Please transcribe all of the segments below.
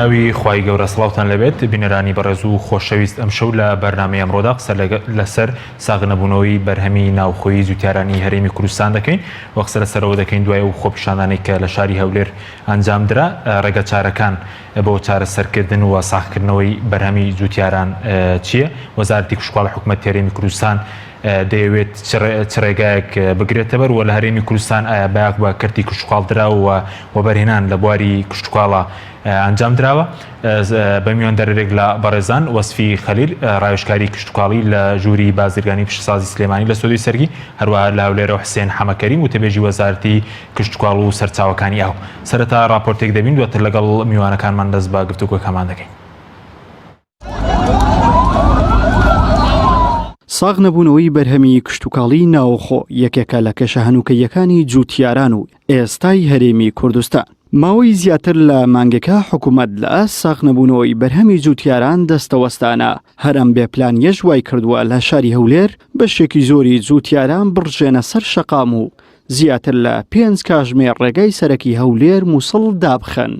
بەناوی خوای گەورە سڵاوتان لێبێت بینەرانی بەڕێز و خۆشەویست ئەمشەو لە بەرنامەی ئەمڕۆدا قسە لەسەر ساغنەبوونەوەی بەرهەمی ناوخۆیی جوتیارانی هەرێمی کوردستان دەکەین و قسە لەسەرەوە دەکەین دوای ئەو خۆپیشاندانەی کە لە شاری هەولێر ئەنجامدرا ڕێگە چارەکان بۆ چارەسەرکردن و ساغکردنەوەی بەرهەمی جوتیاران چییە؟ وەزارەتی کشتوکاڵی حکومەتی هەرێمی کوردستان دەیەوێت چ ڕێگایەک بگرێتەبەر و لە هەرێمی کوردستان ئایا بایەخ بە کەرتی کشتوکاڵ دراوە و وەبەرهێنان لە بواری کشتوکاڵە ئەنجام دراوە؟ بە میواندارێک لە بەڕێزان وەسفی خەلیل ڕاوێژکاری کشتوکاڵی لە ژووری بازرگانی پیشەسازی سلێمانی لە سۆدی سەرگی هەروەها لە هەولێرەوە حسێن حەمەکەریم وتەبێژی وەزارەتی کشتوکاڵ و سەرچاوەکانی ئاو. سەرەتا ڕاپۆرتێک دەبین دواتر لەگەڵ میوانەکانمان دەست بە گفتوگۆکەمان دەکەین. ساغ نەبوونەوەی بەرهەمی کشتوکاڵی ناوخۆ یەکێکە لە کێشە هەنووکەییەکانی جووتیاران و ئێستای هەرێمی کوردستان. ماوەی زیاتر لە مانگێکە حکوومەت لە ئاست ساغ نەبوونەوەی بەرهەمی جووتیاران دەستەوەستانە، هەر ئەم بێ پلانییەش وای کردووە لە شاری هەولێر بەشێکی زۆری جووتیاران بڕژێنە سەر شەقام و زیاتر لە پێنج کاژمێر ڕێگای سەرەکی هەولێر موسڵ دابخەن.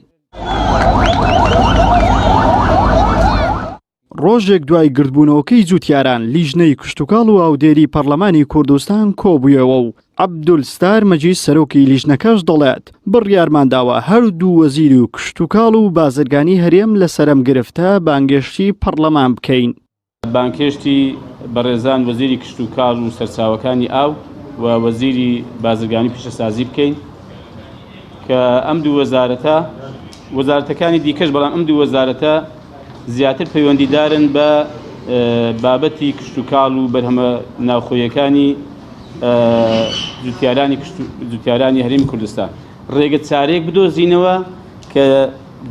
ڕۆژێک دوای گردبوونەوەکەی جوتیاران لیژنەی کشتوکاڵ و ئاودێری پەرلەمانی کوردستان کۆبوویەوە و عەبدولستار مەجید سەرۆکی لیژنەکەش دەڵێت بڕیارمانداوە هەردوو وەزیر و کشتوکاڵ و بازرگانی هەرێم لەسەر ئەم گرفتە بانگێشتی پەرلەمان بکەین. بانگهێشتی بەڕێزان وەزیری کشتوکاڵ و سەرچاوەکانی ئاو و وەزیری بازرگانی پیشەسازی بکەین کە ئەم دوو وەزارەتە وەزارەتەکانی دیکەش بەڵام ئەم دوو وەزارەتە زیاتر پەیوەندیدارن بە بابەتی کشتوکاڵ و بەرهەمە ناوخۆیەکانی جوتیارانی جوتیارانی هەرێمی کوردستان ڕێگە چارەیەک بدۆزینەوە کە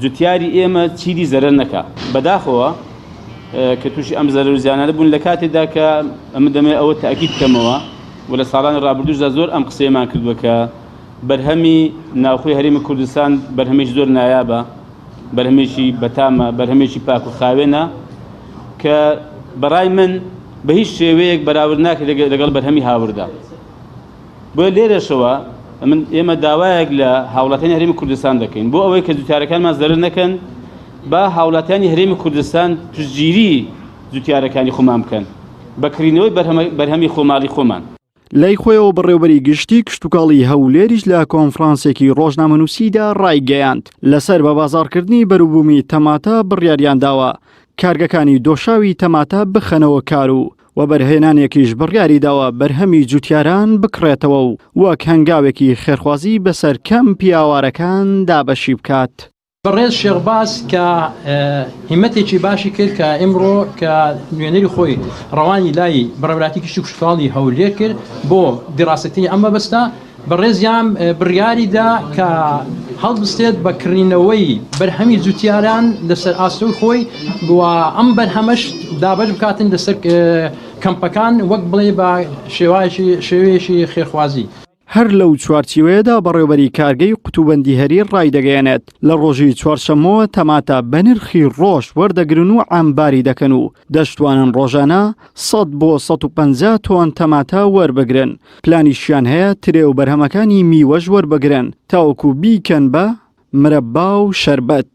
جوتیاری ئێمە چیدی زەرەر نەکا بەداخەوە کە تووشی ئەم زەرەر و زیانانە بوون لە کاتێکدا کە ئەمە دەمێ ئەوە تاکید بکەمەوە و لە ساڵانی ڕابردووشدا زۆر ئەم قسەیەمان کردووە کە بەرهەمی ناوخۆی هەرێمی کوردستان بەرهەمێکی زۆر نایابە بەرهەمێکی بەتامە بەرهەمێکی پاک و خاوێنە کە بەڕای من بە هیچ شێوەیەک بەراورد ناکرێت لەگەڵ بەرهەمی هاوردە بۆیە لێرەشەوە من ئێمە داوایەک لە هاوڵاتیانی هەرێمی کوردستان دەکەین بۆ ئەوەی کە جوتیارەکانمان زەرەر نەکەن با هاوڵاتیانی هەرێمی کوردستان پشتگیری جوتیارەکانی خۆمان بکەن بە کڕینەوەی بەرهەمی خۆماڵی خۆمان. لای خۆیەوە بەڕێوبەری گشتی کشتوکاڵی هەولێریش لە کۆنفرانسێکی ڕۆژنامەنووسیدا ڕایگەیاند، لەسەر بەبازاڕکردنی بەروبوومی تەماتە بڕیاریانداوە کارگەکانی دۆشاوی تەماتە بخەنەوە کار و وەبەرهێنانێکیش بڕیاریداوە بەرهەمی جوتیاران بکڕێتەوە و وەک هەنگاوێکی خێرخوازی بەسەر کەمپی ئاوارەکان دابەشی بکات. بەڕێز شێخ باز کە هیمەتێکی باشی کرد کە ئیمڕۆ کە نوێنەری خۆی ڕەوانی لای بەڕێوەبەرایەتی کشت و کشتوکاڵی هەولێر کرد بۆ دیڕاسەکردنی ئەم مەبەستە، بەڕێزیان بڕیاری دا کە هەڵبستێت بە کڕینەوەی بەرهەمی جوتیاران لەسەر ئاستۆی خۆی و ئەم بەرهەمەش دابەش بکاتن لەسەر کەمپەکان وەک بڵێ بە شێوەیەکی خێرخوازی. هەر لەو چوارچیوەیەدا بەڕێوبەری کارگەی قوتوبەندی هەریر ڕایدەگەیەنێت، لە ڕۆژی چوارشەممەوە تەماتە بە نرخی ڕۆژ وەردەگرن و عەمباری دەکەن و دەشتوانن ڕۆژانە 100 بۆ 150 تۆن تەماتە وەربگرن، پلانیشیان هەیە ترێ و بەرهەمەکانی میوەش وەربگرن تاوەکو بیکەن بە مرەبا و شەربەت.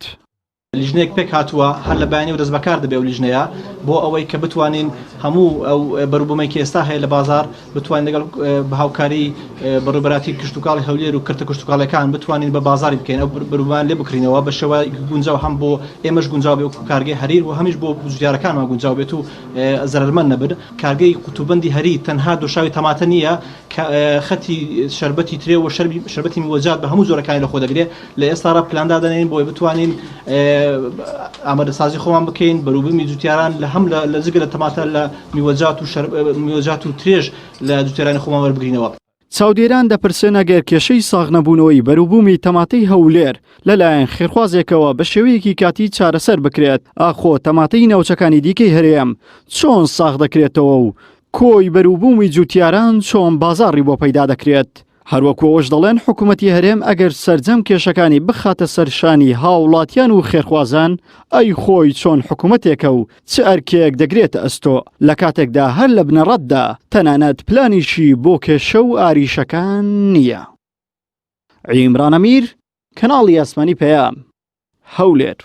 لیژنەیەک پێکهاتووە هەر لە بەیانیەوە دەستبەکار دەبێت ئەو لیژنەیە بۆ ئەوەی کە بتوانین هەموو ئەو بەروبوومەی کە ئێستا هەیە لە بازاڕ بتوانین لەگەڵ بە هاوکاری بەڕێوەبەرایەتی کشتوکاڵی هەولێر و کەرتە کشتوکاڵیەکان بتوانین بە بازاڕی بکەین ئەو بەروبوومان لێ بکڕینەوە بە شێوەیەکی گونجاو هەم بۆ ئێمەش گونجاو بێت وەکو کارگەی هەریر و هەمیش بۆ جوتیارەکانمان گونجاو بێت و زەرەرمەند نەبن. کارگەی قوتوبەندی هەریر تەنها دۆشاوی تەماتە نییە کە خەتی شەربەتی ترێ و شەربەتی میوەجات بە هەموو جۆرەکانی لەخۆ دەگرێت لە ئێستاڕا پلان دادەنێین بۆی بتوانین ئامادەسازی خۆمان بکەین بەروبوومی جوتیاران لە هەم لە جگە لە تەماتە لە میوەجات و میوەجات و ترێژ لە جوتیارانی خۆمان وەربگرینەوە. چاودێران دەپرسن ئەگەر کێشەی ساغنەبوونەوەی بەروبوومی تەماتەی هەولێر لەلایەن خێرخوازێکەوە بە شێوەیەکی کاتی چارەسەر بکرێت، ئاخۆ تەماتەی ناوچەکانی دیکەی هەرێم چۆن ساغ دەکرێتەوە و کۆی بەروبوومی جوتیاران چۆن بازاڕی بۆ پەیدا دەکرێت؟ هەروەکو ئەوەش دەڵێن حکومەتی هەرێم ئەگەر سەرجەم کێشەکانی بخاتە سەر شانی هاوڵاتیان و خێرخوازان، ئەی خۆی چۆن حکومەتێکە و چ ئەرکێک دەگرێتە ئەستۆ، لە کاتێکدا هەر لە بنەڕەتدا تەنانەت پلانیشی بۆ کێشە و ئاریشەکان نییە. عیمران ئەمیر، کەناڵی ئاسمانی پەیام، هەولێر.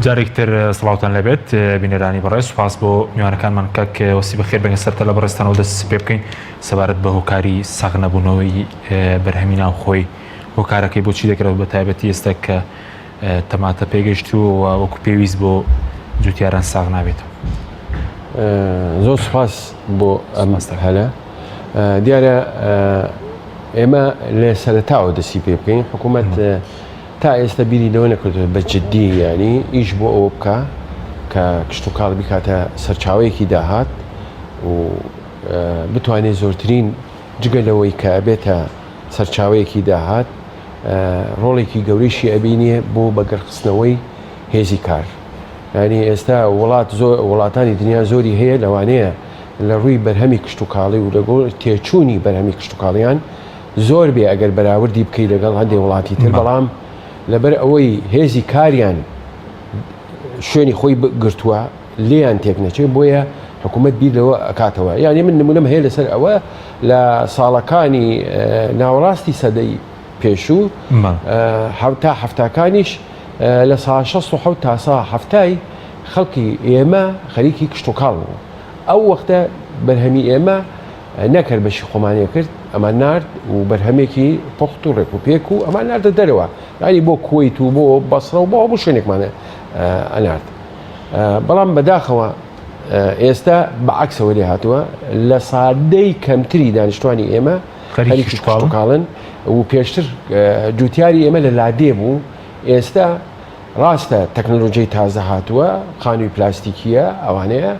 جارێکتر سڵاوتان لەبێت بینەرانی بەڕێز، سوپاس بۆ میوانەکانمان کاک وەسی بەخێر بێن سەرتا لە بەڕێزتانەوە دەست پێ بکەین سەبارەت بە هۆکاری ساغ نەبوونەوەی بەرهەمی ناوخۆی هۆکارەکەی بۆچی دەگرێت بە تایبەتی ئێستا کە تەماتە پێگەشتووە و وەکو پێویست بۆ جوتیاران ساغ نابێتەوە. زۆر سوپاس بۆ ئەم هەلە. دیارە ئێمە لە سەرەتاوە دەستی پێ بکەین حکوومەت تا ئێستا بیری لەوە نەکردووە بە جددی یانی ئیش بۆ ئەوە بکا کە کشتوکاڵ بیکاتە سەرچاوەیەکی داهات و بتوانێت زۆرترین جگە لەوەی کە ئەبێتە سەرچاوەیەکی داهات ڕۆڵێکی گەورەیشی ئەبینێ بۆ بەگەڕخستنەوەی هێزی کار یعنی ئێستا وڵات زۆر وڵاتانی دنیا زۆری هەیە لەوانەیە لە ڕووی بەرهەمی کشتتوکاڵی و لەگۆڵ تێچوونی بەرهەمی کشتتوکاڵیان زۆر بێ ئەگەر بەراوردی بکەی لەگەڵ هەندێ وڵاتی تر بەڵام لەبەر ئەوەی هێزی کاریان شوێنی خۆی گرتووە لێیان تێک نەچێت بۆیە حکوومەت بیر لەوە ئەکاتەوە یعنی من نمونەم هەیە لەسەر ئەوە لە ساڵەکانی ناوەڕاستی سەدەی پێشوو تا هەفتاکانیش لە سا 16 تا سا هەفتای خەڵکی ئێمە خەریکی کشتتوکاڵ بوو ئەو وەختە بەرهەمی ئێمە نەک هەر بەشی خۆمانی کرد ئەمان نارد و بەرهەمێکی پوخت و ڕێک و پێک و ئەمان ناردە دەرەوە یانی بۆ کوەیت و بۆ بەسرە و بۆ هەموو شوێنێکمان ئەنارد بەڵام بەداخەوە ئێستا بە عەکسەوە لێ هاتووە لە سادەی کەمتری دانیشتوانی ئێمە خەریکی کشتوکاڵن و پێشتر جوتیاری ئێمە لە لادێ بوو ئێستا ڕاستە تەکنەلۆژیای تازە هاتووە خانووی پلاستیکیە ئەوانەیە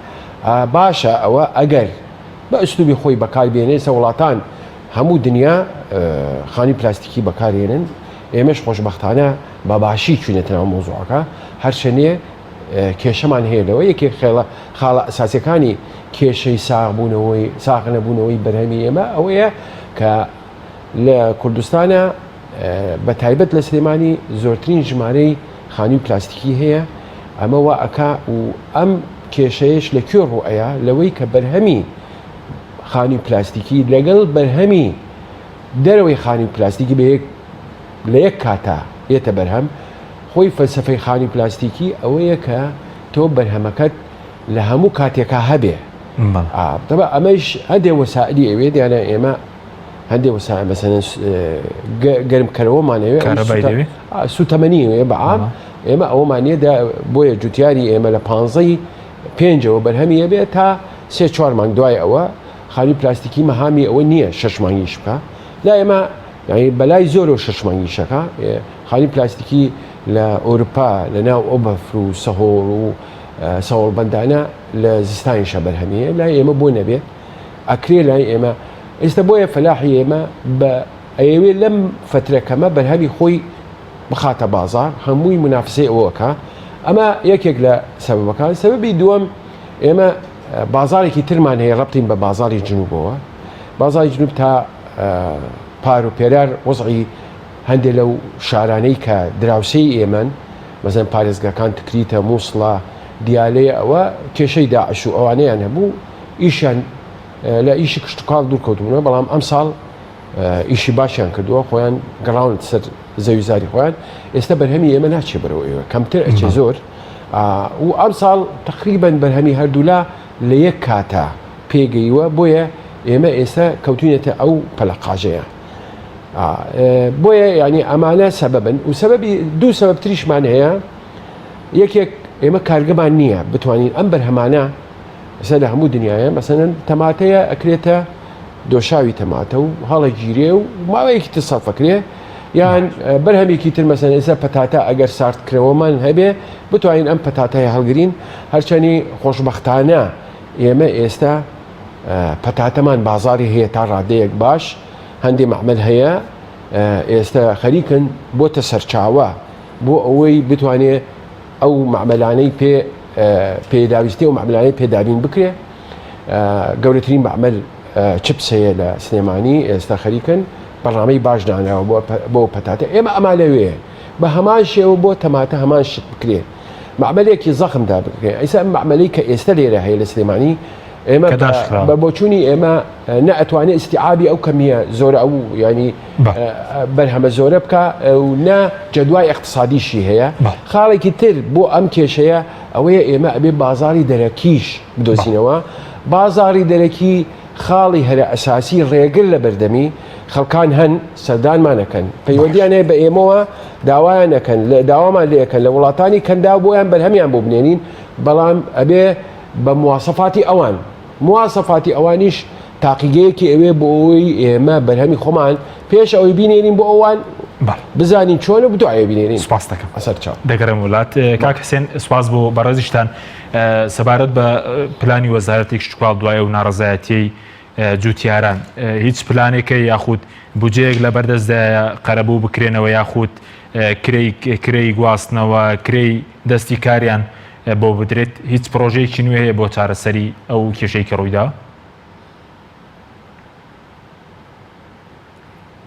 باشە ئەوە ئەگەر بە ئسلوبی خۆی بەکار بێنێ سە وڵاتان هەموو دنیا خانی پلاستیکی بەکارێنن ئێمەش خۆشببختانە بە باشی چوینەتە ناو مۆزوعەکە هەرچەنێ کێشەمان هەیە لەوە یەکێک خێڵە خاڵە ئەساسەکانی کێشەی ساغبوونەوەی ساغ نەبوونەوەی بەرهەمی ئێمە ئەوەیە کە لە کوردستانە بە تایبەت لە سلێمانی زۆرترین ژمارەی خانووی پلاستیکی هەیە ئەمە وا ئەکا و ئەم کێشەیەش لە کوێ ڕوو ئەیا لەوەی کە بەرهەمی خانووی پلاستیکی لەگەڵ بەرهەمی دەرەوەی خانووی پلاستیکی بە یەک لە یەک کاتا یەتە بەرهەم خۆی فەلسفەی خانووی پلاستیکی ئەوەیە کە تۆ بەرهەمەکەت لە هەموو کاتێکا هەبێ تەبا ئەمەش هەندێ وەسائلی ئەوێ دیانە ئێمە هەندێ وەسائل مەسەلەن گەرمکەرەوەمان ئەوێ سوتەمەنی ئەوێ بەعام ئێمە ئەوەمان نییە بۆیە جوتیاری ئێمە لە پانزەی پێنجەوە بەرهەمی ئەبێ تا سێ چوار مانگ دوای ئەوە خانی پلاستیکی مەهامی ئەوە نییە شەش مانگیش بکە لا ئێمە یعنی بەلای زۆرەوە شەش مانگیشەکە خانی پلاستیکی لە ئەوروپا لە ناو ئەو بەفر و سەهۆڵ و سەوڵبەندانە لە زستانیشە بەرهەمیە لای ئێمە بۆ نەبێ ئەکرێ لای ئێمە ئێستا بۆیە فەلاحی ئێمە بە ئەیەوێ لەم فترە کەمە بەرهەمی خۆی بخاتە بازار هەمووی منافسەی ئەوەکە ئەمە یەکێک لە سەبەبەکان سەبەبی دووەم ئێمە بازارێکی ترمان هەیە ڕەبتین بە بازاری جنوبەوە بازاری جنوب تا پار و پێرار وەزعی هەندێک لەو شارانەی کە دراوسێی ئێمەن مەزەن پارێزگاکان تکریتە مووسڵە دیالەیە ئەوە کێشەی داعش و ئەوانەیان هەبوو ئیشیان لە ئیشی کشتتوکاڵ دوور کەوتبوونە بەڵام ئەم ساڵ ئیشی باشیان کردووە خۆیان گەڕاونەتە سەر زەوی زاری خۆیان ئێستا بەرهەمی ئێمە ناچێ بەرەوە ئێوە کەمتر ئەچێ زۆر و ئەم ساڵ تقریبان بەرهەمی هەردوولا لە یەک کاتا پێگەیوە بۆیە ئێمە ئێستا کەوتوینەتە ئەو پەلەقاژەیە بۆیە ینی ئەمانە سەبەبن و سەبەبی دوو سەبەب تریشمان هەیە یەکێک ئێمە کارگەمان نییە بتوانین ئەم بەرهەمانە ئێستا لە هەموو دنیاە مەسەلەن تەماتەیە ئەکرێتە دۆشاوی تەماتە و هەڵەگیرێ و ماوەیەکی تر سەرفەکرێ یان بەرهەمێکی تر مەسەن ئێستا پەتاتە ئەگەر ساردکرەوەمان هەبێ بتوانین ئەم پەتاتای هەڵگرین هەرچەنی خۆشببختانە ئێمە ئێستا پەتاتەمان بازاری هەیە تا ڕادەیەک باش هەندێ معمل هەیە ئێستا خەریکن بۆتە سەرچاوە بۆ ئەوەی بتوانێ ئەو مەعمەلانەی پێ پێداویستی ئەو مەعملانەی پێ دابین بکرێ گەورەترین مەعمل چپس هەیە لە سلێمانی ئێستا خەریکن بەرنامەی باش داناوە بۆ پەتاتە ئێمە ئەما لەوێ بە هەمان شێوە بۆ تەماتە هەمان شت بکرێ مەعملێکی زەخمدا بکرێ ئەیسا ئەم مەعملەی کە ئێستا لێرە هەیە لە سلێمانی ئێمە بە بۆچوونی ئێمە نە ئەتوانێت ئیستیعابی ئەو کەمیە زۆرە ئەو ینی بەرهەمە زۆرە بکە و نە جەدوای اقتصادیشی هەیە خاڵێکی تر بۆ ئەم کێشەیە ئەوەیە ئێمە ئەبێ بازاری دەرەکیش بدۆزینەوە بازاری دەرەکی خاڵی هەرە ئەساسی ڕێگر لە بەردەمی خەڵکان هەن سەردانمان ئەکەن پەیوەندیان هەیە بە ئێمەوە داوایان ئەکەن لە داوامان لێ ئەکەن لە وڵاتانی کەنداو بۆیان بەرهەمیان بۆ بنێنین بەڵام ئەبێ بە مواسەفاتی ئەوان مواسەفاتی ئەوانیش تاقیگەیەکی ئەوێ بۆ ئەوەی ئێمە بەرهەمی خۆمان پێش ئەوەی بینێنین بۆ ئەوان بزانین چۆنە بدوایە بینێنین سپاس دەکەم ئەسەر چاو دەگەڕێم وڵات کاک حسێن سپاس بۆ بەڕێزیشتان سەبارەت بە پلانی وەزارەتی کشتوکاڵ دوای ئەو ناڕەزایەتیەی جوتیاران هیچ پلانێکە یاخود بودجەیەک لە بەردەستدایە قەرەبوو بکرێنەوە یاخود کرێی گواستنەوە کرێی دەستی کاریان بۆ بدرێت هیچ پرۆژەیەکی نوێ هەیە بۆ چارەسەری ئەو کێشەی کە ڕوویدا؟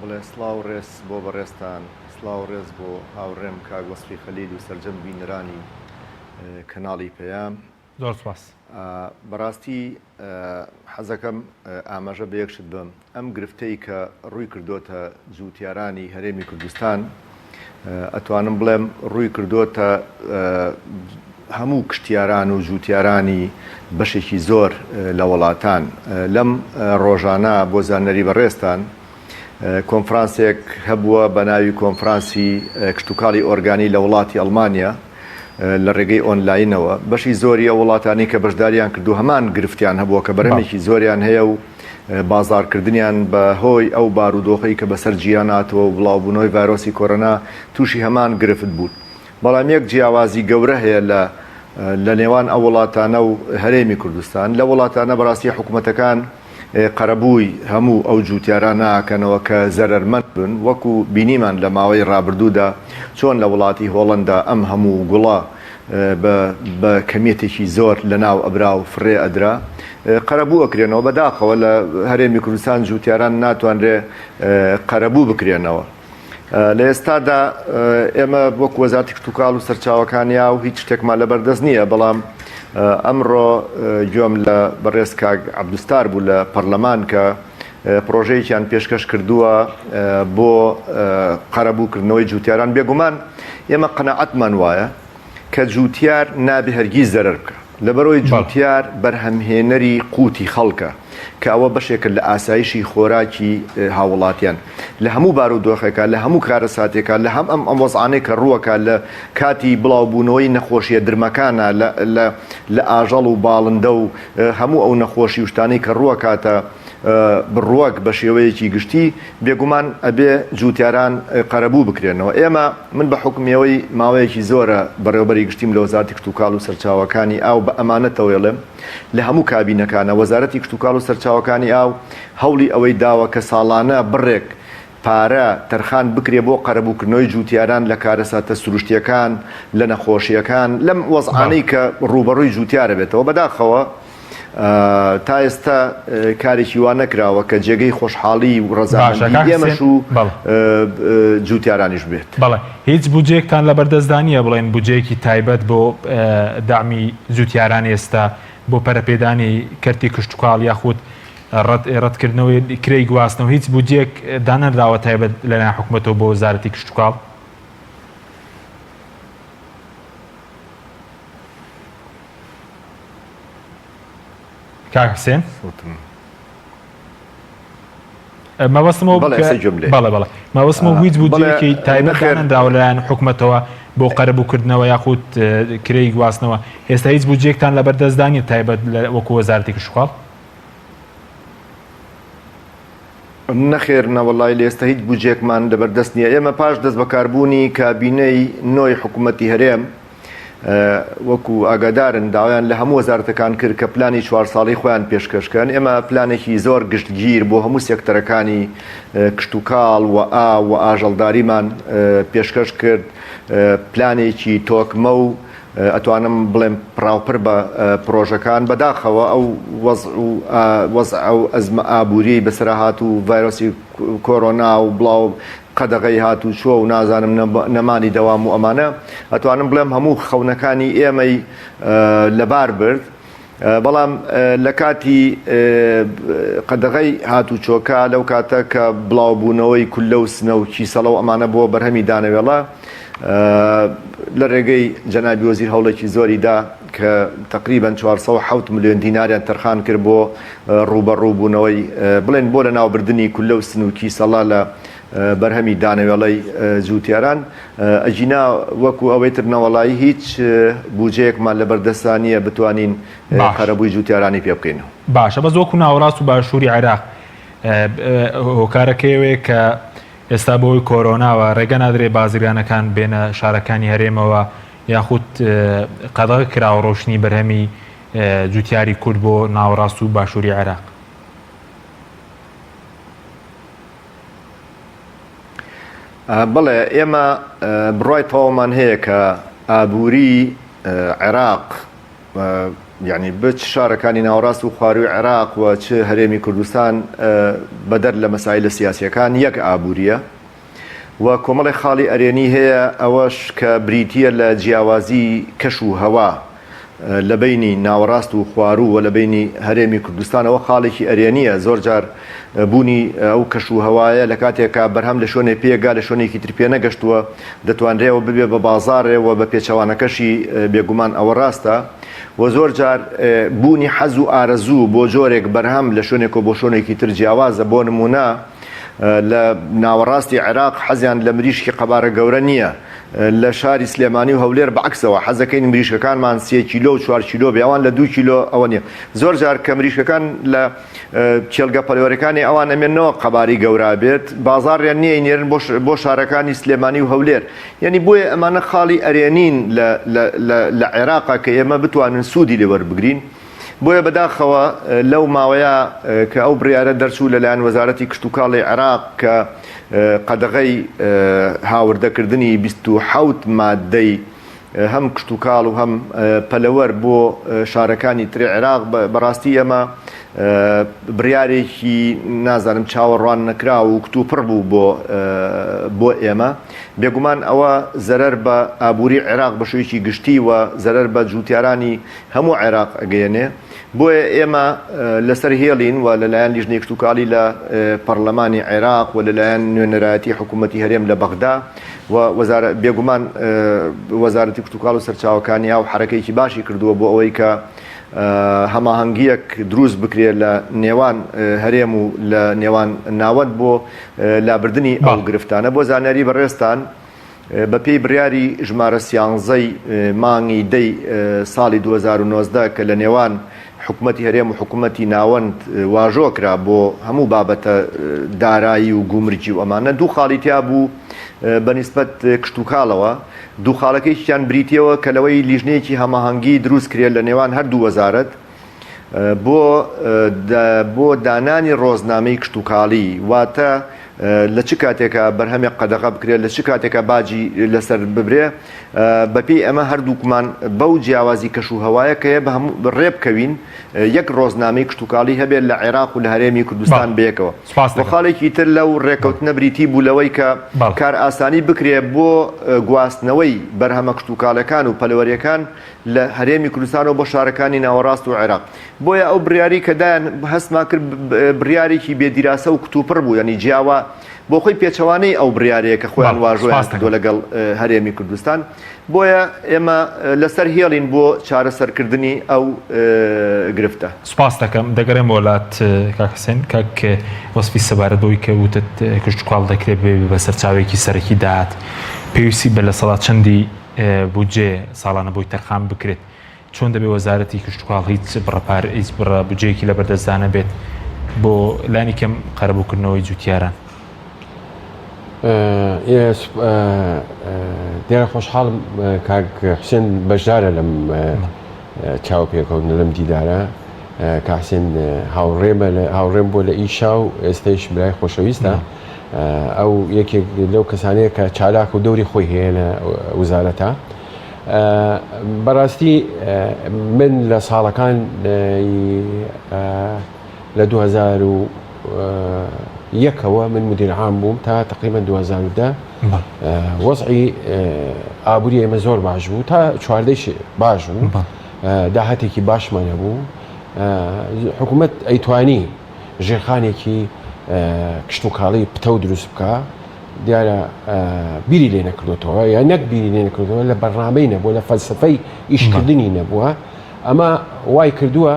بڵێ سڵاو ڕێز بۆ بەڕێزتان سڵاو ڕێز بۆ هاوڕێم کاک وەسفی خەلیل و سەرجەم بینەرانی کەناڵی پەیام. زۆر سوپاس. بەڕاستی حەزەکەم ئاماژە بە یەک شت بەم، ئەم گرفتەی کە ڕووی کردۆتە جووتیارانی هەرێمی کوردستان، ئەتوانم بڵێم ڕووی کردۆتە هەموو کشتیاران و جووتیارانی بەشێکی زۆر لە وڵاتان. لەم ڕۆژانە بۆ زانیاری بەڕێزتان کۆنفرانسێک هەبووە بە ناوی کۆنفرانسی کشتوکاڵی ئۆرگانی لە وڵاتی ئەڵمانیا لە ڕێگەی ئۆنلاینەوە بەشی زۆری ئەو وڵاتانەی کە بەشداریان کردو هەمان گرفتیان هەبووە کە بەرهەمێکی زۆریان هەیە و بازاڕکردنیان بە هۆی ئەو بارودۆخەی کە بەسەر جیهان هاتووە و بڵاوبوونەوەی ڤایرۆسی کۆرۆنا تووشی هەمان گرفت بوون بەڵام یەک جیاوازی گەورە هەیە لە لە نێوان ئەو وڵاتانە و هەرێمی کوردستان لە وڵاتانە بەڕاستی حکوومەتەکان قەرەبووی هەموو ئەو جووتیارانە ئەکەنەوە کە زەرەرمەند بن، وەکو بینیمان لە ماوەی ڕابردوودا چۆن لە وڵاتی هۆڵەندا ئەم هەموو گوڵە بە بە کەمیەتێکی زۆر لە ناو ئەبرا و فڕێ ئەدرا قەرەبوو ئەکرێنەوە، بەداخەوە لە هەرێمی کوردستان جووتیاران ناتوانرێ قەرەبوو بکرێنەوە. لە ئێستادا ئێمە وەک وەزارەتی کشتوکاڵ و سەرچاوەکانی ئاو هیچ شتێکمان لەبەردەست نییە، بەڵام ئەمڕۆ گوێم لە بەڕێز کاک عەبدولستار بوو لە پەرلەمان کە پڕۆژەیەکیان پێشکەش کردووە بۆ قەرەبووکردنەوەی جووتیاران. بێگومان ئێمە قەناعەتمان وایە کە جووتیار نابێ هەرگیز زەرەر بکا، لەبەرئەوەی جووتیار بەرهەمهێنەری قووتی خەڵکە، کە ئەوە بەشێکە لە ئاسایشی خۆراکی هاووڵاتیان. لە هەموو بارودۆخێکا، لە هەموو کارەساتێکا، لە هەم ئەم ئەم وەزعانەی کە ڕووەکا لە کاتی بڵاوبوونەوەی نەخۆشییە درمەکانا لە لە لە ئاژەڵ و باڵندە و هەموو ئەو نەخۆشی و شتانەی کە ڕووەکاتە ڕووەک بە شێوەیەکی گشتی، بێگومان ئەبێ جووتیاران قەرەبوو بکرێنەوە. ئێمە، من بە حوکمی ئەوەی ماوەیەکی زۆرە بەڕێوەبەری گشتیم لە وەزارەتی کشتوکاڵ و سەرچاوەکانی ئاو بە ئەمانەتەوە ئەڵێم لە هەموو کابینەکانا وەزارەتی کشتوکاڵ و سەرچاوەکانی ئاو هەوڵی ئەوەی داوە کە ساڵانە بڕێک پارە تەرخان بکرێ بۆ قەرەبووکردنەوەی جووتیاران لە کارەساتە سروشتییەکان، لە نەخۆشییەکان، لەم وەزعانەی کە ڕووبەڕووی جووتیار ئەبێتەوە. بەداخەوە تا ئێستا کارێکی وا نەکراوە کە جێگەی خۆشحاڵی و باشە ڕەزامەندی کاک ئێمەش حسێن و بەڵێ. جووتیارانیش بێت. بەڵێ هیچ بودجەیەکتان لەبەردەستدا نییە بڵێن بودجەیەکی تایبەت بۆ دەعمی جووتیاران ئێستا بۆ پەرەپێدانی کەرتی کشتوکاڵ یاخود ڕەت ڕەتکردنەوەی کرێی گواستنەوە هیچ بودجەیەک دانەنراوە تایبەت لەلایەن حکومەتەوە بۆ وەزارەتی کشتوکاڵ؟ کاک حسێن مەبەستم ئەوە بوو کە بەڵێ بەڵێ مەبەستم ئەوە هیچ بودجەیەکی تایبەت دانەنراوە لەلایەن حکومەتەوە بۆ قەرەبووکردنەوە یاخود کرێی گواستنەوە ئێستا هیچ بودجەیەکتان لەبەردەستدا نییە تایبەت وەکو وەزارەتی کشتوکاڵ؟ نەخێر نەوەڵای لە ئێستا هیچ بودجەیەکمان لەبەردەست نییە ئێمە پاش دەستبەکاربوونی کابینەی نۆی حکومەتی هەرێم وەکو ئاگادارن داوایان لە هەموو وەزارەتەکان کرد کە پلانی چوار ساڵەی خۆیان پێشکەش کەن، ئێمە پلانێکی زۆر گشتگیر بۆ هەموو سێکتەرەکانی کشتوکاڵ و ئاو و ئاژەڵداریمان پێشکەش کرد، پلانێکی تۆکمە و ئەتوانم بڵێم پڕاوپڕ بە پڕۆژەکان، بەداخەوە ئەو وەزع و وەزع و ئەزمە ئابووریەی بەسەرا هات و ڤایرۆسی کۆرۆنا و بڵاو قەدەغەی هاتوچۆ و نازانم نەمانی دەوام و ئەمانە ئەتوانم بڵێم هەموو خەونەکانی ئێمەی لەبار برد. بەڵام لە کاتی قەدەغەی هاتوچۆکە لەو کاتە کە بڵاوبوونەوەی کوللە و سنە و کیسەڵە و ئەمانە بۆ بەرهەمی دانەوێڵە لە رێگەی جەنابی وەزیر هەوڵێکی زۆری دا کە تەقریبەن 407 ملیۆن دیناریان تەرخان کرد بۆ ڕووبەڕووبوونەوەی بڵێن بۆ لەناوبردنی کوللە و سن و کیسەڵە لە بەرهەمی دانەوێڵەی جووتیاران، ئەگینا وەکو ئەوەی تر نەوەڵایی هیچ بوجەیەکمان لەبەردەستا نییە بتوانین باش. قەرەبووی جووتیارانی پێ بکەینەوە. باشە بەس وەکو ناوەڕاست و باشووری عێراق هۆکارەکەی ئەوەیە کە ئێستا بەهۆی کۆرۆناوە ڕێگە نادرێ بازرگانەکان بێنە شارەکانی هەرێمەوە یاخود قەدەغە کراوە ڕۆشتنی بەرهەمی جووتیاری کورد بۆ ناوەڕاست و باشووری عێراق؟ بەڵێ ئێمە بڕای تەواومان هەیە کە ئابووری عێراق یعنی بچ شارەکانی ناوەڕاست و خواروی عێراق و چ هەرێمی کوردستان بەدەر لە مەسایلە سیاسیەکان یەک ئابووریە و کۆمەڵی خاڵی ئەرێنی هەیە ئەوەش کە بریتە لە جیاوازی کەش و هەوا لە بەینی ناوەڕاست و خواروو و لە بەینی هەرێمی کوردستان ئەوە خاڵێکی ئەرێنییە، زۆر جار بوونی ئەو کەش و هەوایە لە کاتێکا بەرهەم لە شوێنێ پێ گا لە شوێنێکی تر پێ نەگەشتووە دەتوانرێ ئەوە ببێ بە بازاڕێ و بە پێچەوانەکەشی بێگومان ئەوە ڕاستە و زۆر جار بوونی حەز و ئارەزوو بۆ جۆرێک بەرهەم لە شوێنێکەوە بۆ شوێنێکی تر جیاوازە بۆ نموونە لە ناوەڕاستی عێراق حەزیان لە مریشکی قەبارە گەورە نییە لە شاری سلێمانی و هەولێر بە عەکسەوە حەزەکەین مریشکەکانمان سێ کیلۆ و چوار کیلۆ بێ ئەوان لە دوو کیلۆ ئەوە نییە زۆر جار کە مریشکەکان لە کێڵگە پەلەوەرەکانی ئەوان ئەمێنەوە قەباری گەورا بێت بازاڕیان نییە نێرن بۆ شارەکانی سلێمانی و هەولێر یعنی بۆیە ئەمانە خاڵی ئەرێنین لە عێراقا کە ئێمە بتوانن سوودی لێ وەربگرین. بۆیە بەداخەوە لەو ماوەیە کە ئەو بڕیارە دەرچوو لەلایەن وەزارەتی کشتوکاڵی عێراق کە قەدەغەی هاوردەکردنی 27 ماددەی هەم کشتوکاڵ و هەم پەلەوەر بۆ شارەکانی تری عێراق بەڕاستی ئێمە بڕیارێکی نازانم چاوەڕوان نەکراو و کتوپڕ بوو بۆ بۆ ئێمە بێگومان ئەوە زەرەر بە ئابووری عێراق بە شێوەیەکی گشتی و زەرەر بە جووتیارانی هەموو عێراق ئەگەیەنێ، بۆیە ئێمە لەسەر هێڵین و لەلایەن لیژنەی کشتوکاڵی لە پەڕلەمانی عێراق و لەلایەن نوێنەرایەتی حکوومەتی هەرێم لە بەغدا و وەزارە بێگومان وەزارەتی کشتوکاڵ و سەرچاوەکانی ئاو حەرەکەیەکی باشی کردووە بۆ ئەوەی کە هەماهەنگییەک دروست بکرێت لە نێوان هەرێم و لە نێوان ناوەند بۆ لابردنی ئەو گرفتانە بۆ زانیاری بەڕێزتان بەپێی بڕیاری ژمارە سیانزەی مانگی دەی ساڵی 2019 کە لە نێوان حکومەتی هەرێم و حکومەتی ناوەند واژۆ کرا بۆ هەموو بابەتە دارایی و گومرگی و ئەمانە دوو خاڵی تیا بوو بە نیسبەت کشتوکاڵەوە دوو خاڵەکەیشیان بریتیەوە کە لەوەی لیژنەیەکی هەماهەنگی دروست کرێت لە نێوان هەردوو وەزارەت بۆ بۆ دانانی ڕۆزنامەی کشتوکاڵی واتە لە چ کاتێکا بەرهەمێک قەدەغە بکرێت لە چ کاتێکا باجی لەسەر ببرێ بەپێی ئەمە هەردووکمان بەو جیاوازی کەش و هەوایە کە بە هەموو ڕێ بکەوین یەک ڕۆزنامەی کشتوکاڵی هەبێت لە عێراق و لە هەرێمی کوردستان بەیەکەوە سپاس و خاڵێکی تر لەو ڕێکەوتنە بریتی بوو لەوەی کە کارئاسانی بکرێ بۆ گواستنەوەی بەرهەمە کشتوکاڵەکان و پەلەوەریەکان لە هەرێمی کوردستانەوە بۆ شارەکانی ناوەڕاست و عێراق. بۆیە ئەو بڕیارەی کە دایان هەستمان کرد بڕیارێکی بێ دیراسە و کتوپڕ بوو، یانی جیاوا بۆ خۆی پێچەوانەی ئەو بڕیارەیە کە خۆیان واژۆیان کردووە لەگەڵ هەرێمی کوردستان. بۆیە ئێمە لەسەر هێڵین بۆ چارەسەرکردنی ئەو گرفتە. سوپاست دەکەم. دەگەڕێمەوە لات کاک حسێن. کاک وەسفی سەبارەت بەوەی کە وتت کشتوکاڵ دەکرێت ببێ بە سەرچاوەیەکی سەرەکی داهات، پێویستی بە لەسەدا چەندی بودجەیە ساڵانە بۆی تەرخان بکرێت چۆن دەبێت وەزارەتی کشتوکاڵ هیچ بڕە پار هیچ بڕە بودجەیەکی لەبەردەستدا نەبێت بۆ لانی کەم قەرەبووکردنەوەی جوتیاران؟ دیارە خۆشحاڵم کاک حوسێن بەشدارە لەم چاوپێکەوتنە لەم دیدارە کاک حسێن هاوڕێمە هاوڕێم بۆ لە ئیشا و ئێستەیش برای خۆشەویستە ئەو یەکێک لەو کەسانەیە کە چالاک و دەوری خۆی هەیە لە وزارەتە بەڕاستی من لە ساڵەکان لە 2001ەوە من مدیر عام بووم تا تقریبا 2010 وەزعی ئابووری ئێمە زۆر باش بوو تا چواردەیش باش بوو. داهاتێکی باشمان هەبوو حکوومەت ئەیتوانی ژێرخانێکی کشتوکاڵی پتەو دروست بکە دیارە بیری لێ نەکردوتەوە یا نەک بیری لێ نەکردەوە لە بەرنامەی نەبووە لە فەلسفەی ئیشکردنی نەبووە ئەمە وای کردووە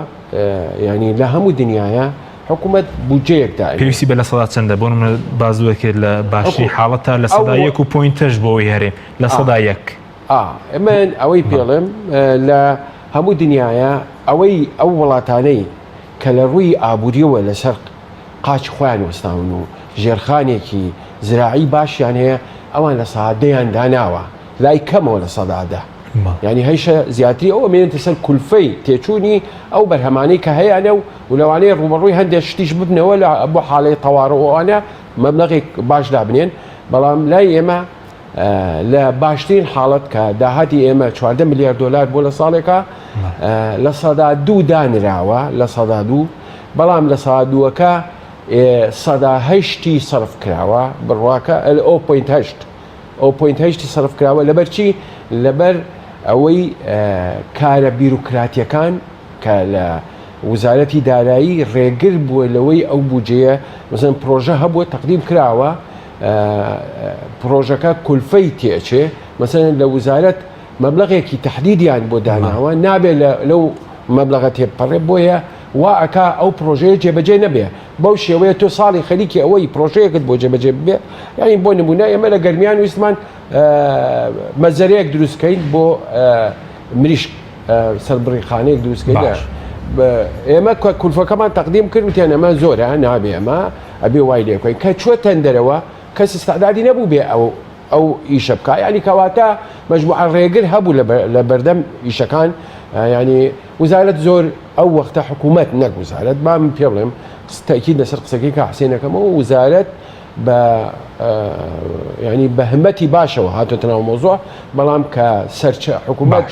ینی لە هەموو دنیاە حکوومەت بودجەیەک داێ پێویستی بە لە سەدا چەندە بۆ منە باز دەکرێت لە باشی حاڵەتە لە سەدا یەک و پوینتەش بۆی هەرێم لە سەدا یەک من ئەوەی پێڵێم لە هەموو دنیاە ئەوەی ئەو وڵاتانەی کە لە ڕووی ئابووریەوە لەسەر قاچ خۆیان وەستاون و ژێرخانێکی زراعی باشیان هەیە ئەوان لە سەدا دەیان داناوە لای کەمەوە 10% یعنی هەیشە زیاتری ئەو ئەمێنێتە سەر کولفەی تێچوونی ئەو بەرهەمانەی کە هەیانە و و لەوانەیە ڕووبەڕووی هەندێک شتیش ببنەوە لە بۆ حاڵی تەوارەوەوانە مەبلەغێک باش دابنێن بەڵام لای ئێمە لە باشترین حاڵەت کە داهاتی ئێمە 14 ملیار دلار بۆ لە ساڵێکە 2% دانراوە 2% بەڵام لە سەدا دووەکە 8% سەرف کراوە بڕواکە 0.8 0.8 سەرف کراوە لەبەر چی لەبەر ئەوەی کارە بیرۆکراتیەکان کە لە وزارەتی دارایی ڕێگر بووە لەوەی ئەو بودجەیە مەسەن پرۆژە هەبووە تەقدیم کراوە پرۆژەکە کولفەی تێچێ مەسەن لە وزارەت مەبلغێکی تهدیدیان بۆ داناوە نابێ لەو مەبلغە تێپەڕێ بۆیە وا ئەکا ئەو پرۆژەیە جێبەجێ نەبێ بەو شێوەیە تۆ ساڵی خەریکی ئەوەی پرۆژەیەکت بۆ جێبەجێ ببێ یعنی بۆ نمونە ئێمە لە گەرمیان ویستمان مەزەرەیەک دروستکەین بۆ مریشک سەربڕیخانەیەک دروستکەین ئێمە کولفەکەمان تەقدیم کرد وتیان ئەمە زۆرە نابێ ئەمە ئەبێ وای لێ بکەین کە چوە تەندەرەوە کەس ئیستعدادی نەبوو بێ ئەو ئەو ئیشە بکە ینی کەواتە مەجموعە ڕێگر هەبوو لە بەردەم ئیشەکان ینی وزارەت زۆر ئەو وەختە حکوومەت نەک وزارەت با من پێ بڵێم تەکید لەسەر قسەکەی کە حسێنەکەمەوە وزارەت بە ینی بە همەتی باشەوە هاتۆتە ناو مۆزوع بەڵام کە سەرچە حکوومەت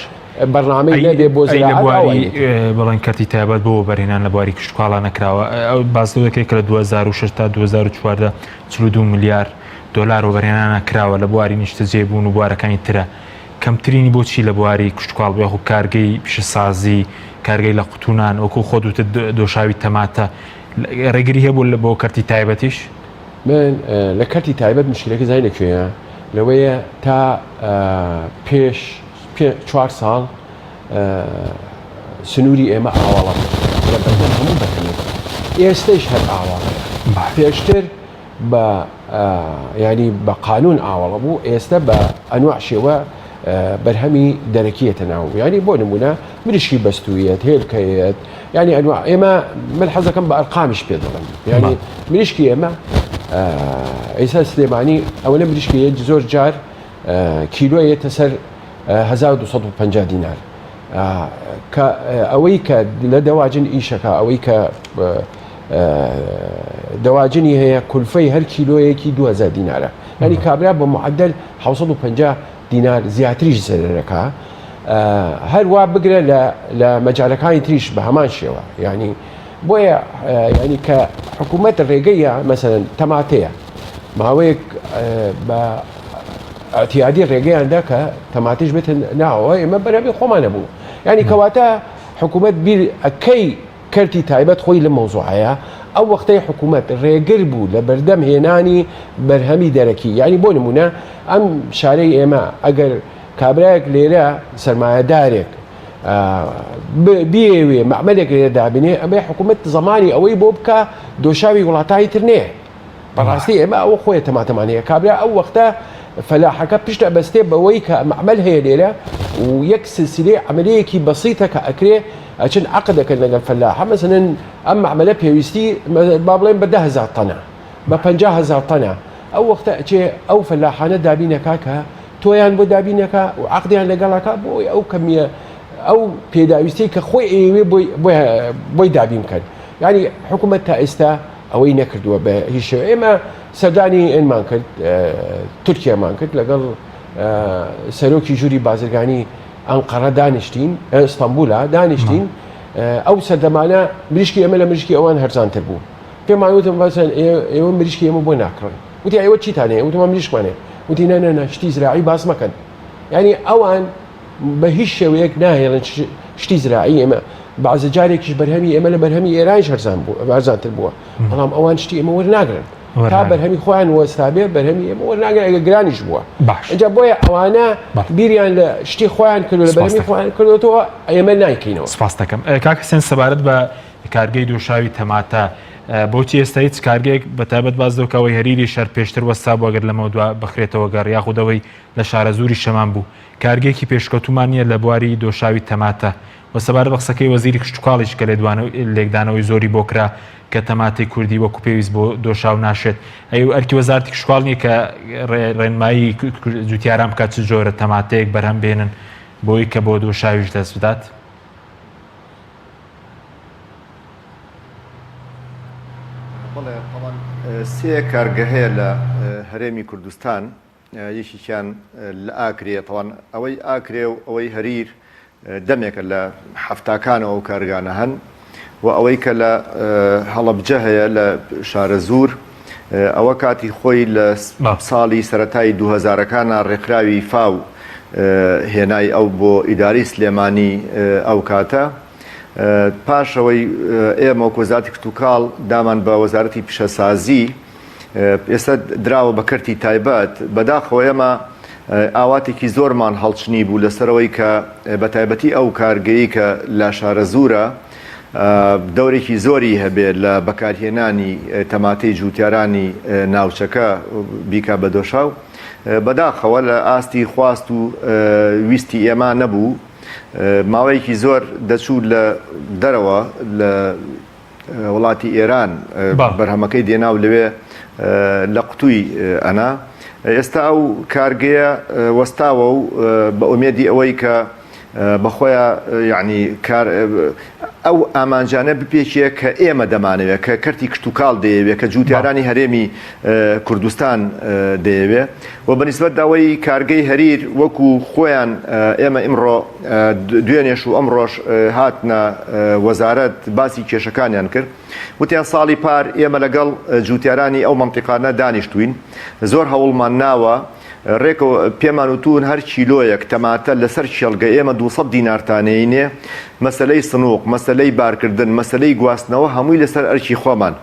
بەرنامەی نەبێ بۆ زراعەت بواری بەڵێن کەرتی تایبەت بۆ وەبەرهێنان لە بواری کشتوکاڵا نەکراوە ئەو باس لەوە دەکرێت کە لە 2006 تا 2014 42 ملیار دۆلار وەبەرهێنانە کراوە لە بواری نیشتەجێبوون و بوارەکانی ترە کەمترینی بۆچی لە بواری کشتوکاڵ بوو یاخود کارگەی پیشەسازی کارگەی لە قوتونان وەکو خۆت وتت دۆشاوی تەماتە ڕێگری هەبوو لە بۆ کەرتی تایبەتیش؟ من لە کەرتی تایبەت مشکلەکە زانی لە کوێیە لەوەیە تا پێش پێ چوار ساڵ سنووری ئێمە ئاواڵە بوو لە بەردەم هەموو بەرهەمێک ئێستەیش هەر ئاواڵەیە پێشتر بە ینی بە قانون ئاوەڵە بوو ئێستا بە ئەنواع شێوە بەرهەمی دەرەکیەتە ناو ینی بۆ نمونە مریشکی بەستویەت هێلکەیەت ینی ئەنواع ئێمە من حەزەکەم بە ئەرقامیش پێ دەڵێم ینی مریشکی ئێمە ئێستا سلێمانی ئەوەنە مریشکی زۆر جار کیلۆ یەتە سەر 1250 دینار کە ئەوەی کە لە دەواجن ئیشەکە ئەوەی کە دەواجنی هەیە کولفەی هەر کیلۆیەکی 2000 دینارە ینی کابرا بە معدل 650 دینار زیاتریش زەرەرەکە هەروە بگرە لە مەجالەکانی تریش بە هەمان شێوە ینی بۆیە ینی کە حکوومەت ڕێگەیە مەسەن تەماتەیە ماوەیەک بە ئەتیادی ڕێگەیان دا کە تەماتەش بێتە ناوەوە ئێمە بەرهەمی خۆمان نەبوو ینی کەواتە حکوومەت بیر ئەکەی کەرتی تایبەت خۆی لە مەوزوعەیە ئەو وەختەی حکوومەت ڕێگر بوو لە بەردەم هێنانی بەرهەمی دەرەکی یعنی بۆ نمونە ئەم شارەی ئێمە ئەگەر کابراایەک لێرە سرمایەدارێک بیەوێ مەعمەلێک لێرە دابنێ ئەمەی حکوومەت زمانی ئەوەی بۆ بکە دۆشاوی وڵاتانی تر نێ بەڕاستی ئێمە ئەوە خۆیە تەماتەمان هەیە کابرا ئەو وەختە فەلاحەکە پشت ئەبەستێ بەوەی کە مەعمەل هەیە لێرە و یەک سلسلەی عملیەکی بەسیتە کە ئەکرێ ئەچن عەقد دەکەن لەگەڵ فەلاحە مەسەلەن ئەم مەعمەلە پێویستی با بڵێن بە 10000 تەنە بە 50000 تەنە ئەو وەختە ئەچێ ئەو فەلاحانە دابینەکا کە تۆیان بۆ دابینەکە و عەقدیان لەگەڵەکە بۆی ئەو کەمیە ئەو پێداویستی کە خۆی ئەیەوێ بۆی بۆی دابین بکەن یعنی حکوومەت تا ئێستا ئەوەی نەکردووە بە هیچ شێوە ئێمە سەردانی ئێنمان کرد تورکیامان کرد لەگەڵ سەرۆکی ژووری بازرگانی ئەنقەرە دانیشتین ئەستەمبولا دانیشتین ئەو سەردەمانە مریشکی ئێمە لە مریشکی ئەوان هەرزانتر بوو پێمان وتم بەسەن ئێوە مریشکی ئێمە بۆ ناکڕن وتی ئێوە چیتان هەیە وتمان مریشکمان هەیە وتی نە نە نە شتی زراعی باس مەکەن یعنی ئەوان بە هیچ شێوەیەک ناهێڵن. شتی زراعی ئێمە بەعزە جارێکیش بەرهەمی ئێمە لە بەرهەمی ئێرانیش هەرزان بوو هەرزانتر بووە بەڵام ئەوان شتی ئێمە وەرناگرن تا بەرهەمی خۆیان وەستابێ بەرهەمی ئێمە وەرناگرن ئەگەر گرانیش بووە باش ئینجا بۆیە ئەوانە بیریان لە شتی خۆیان کردو لە بەرهەمی خۆیان کردوەوە ئێمە نایکەینەوە. سپاست دەکەم کاک حسێن سەبارەت بە کارگەی دۆشاوی تەماتە بۆچی ئێستا هیچ کارگەیەک بە تایبەت باس لەو کەوەی هەریری شەر پێشتر وەستا بوو ئەگەر لەمەودوا بخرێتەوە گەڕ یاخود ئەوەی لە شارەزووری شەمان بوو کارگەیەکی پێشکەوتوومان نییە لە بواری دۆشاوی تەماتە و سەبارەت بە قسەکەی وەزیری کشتوکاڵیش کە لێکدانەوەی زۆری بۆ کرا کە تەماتەی کوردی وەکو پێویست بۆ دۆشاو ناشێت ئەی ئەرکی وەزارەتی کشتوکاڵ نییە کە ڕێنمایی جوتیاران بکات چ جۆرە تەماتەیەک بەرهەم بێنن بۆی کە بۆ دۆشاویش دەست بدات؟ بەڵێ تەبعەن سێ کارگە هەیە لە هەرێمی کوردستان یەکێکیان لە ئاکرێ تەوان ئەوەی ئاکرێ و ئەوەی هەریر دەمێکە لە حەفتاکانەوە ئەو کارگانە هەن و ئەوەی کە لە هەڵەبجە هەیە لە شارەزوور ئەوە کاتی خۆی لە ساڵی سەتای دوهزارەکانە ڕێکخراوی فاو هێنای ئەو بۆ ئیداری سلێمانی ئەو کاتە پاشەوەی ئێمە وەک وەزارەتی کشتوکاڵ دامان بە وەزارەتی پیشەسازی ئێستا دراوە بە کەرتی تایبەت، بەداخەوە ئێمە ئاواتێکی زۆرمان هەڵچنی بوو لەسەرەوەی کە بە تایبەتی ئەو کارگەی کە لە شارەزوورە دەورێکی زۆری هەبێ لە بەکارهێنانی تەماتەی جووتیارانی ناوچەکە بیکا بە دۆشاو بەداخەوە لە ئاستی خواست و ویستی ئێمە نەبوو ماوەیەکی زۆر دەچوو لە دەرەوە لە وڵاتی ئێران بەرهەمەکەی دێنا و لەوێ لە قوتووی ئەنا. ئێستا ئەو کارگەیە وەستاوە و بە ئومێدی ئەوەی کە بەخۆیان یعنی کار ئەو ئامانجانە بپێکێ کە ئێمە دەمانەوێت کە کەرتی کشتوکاڵ دەیەوێت کە جووتیارانی هەرێمی کوردستان دەیەوێ و بەنیسبەت داوای کارگەی هەریر وەکو خۆیان ئێمە ئیمڕۆ دوێنێش و ئەمڕۆش هاتنە وەزارەت باسی کێشەکانیان کرد وتیان ساڵی پار ئێمە لەگەڵ جوتیارانی ئەو مەنتیقانە دانیشتوین زۆر هەوڵمان ناوە ڕێکەوە پێمان وتون هەر کیلۆیەک تەماتە لەسەر کێڵگە ئێمە 200 دینارتانەینێ مەسلەی سنوق مەسلەی بارکردن مەسلەی گواستنەوە هەمووی لەسەر ئەرکی خۆمان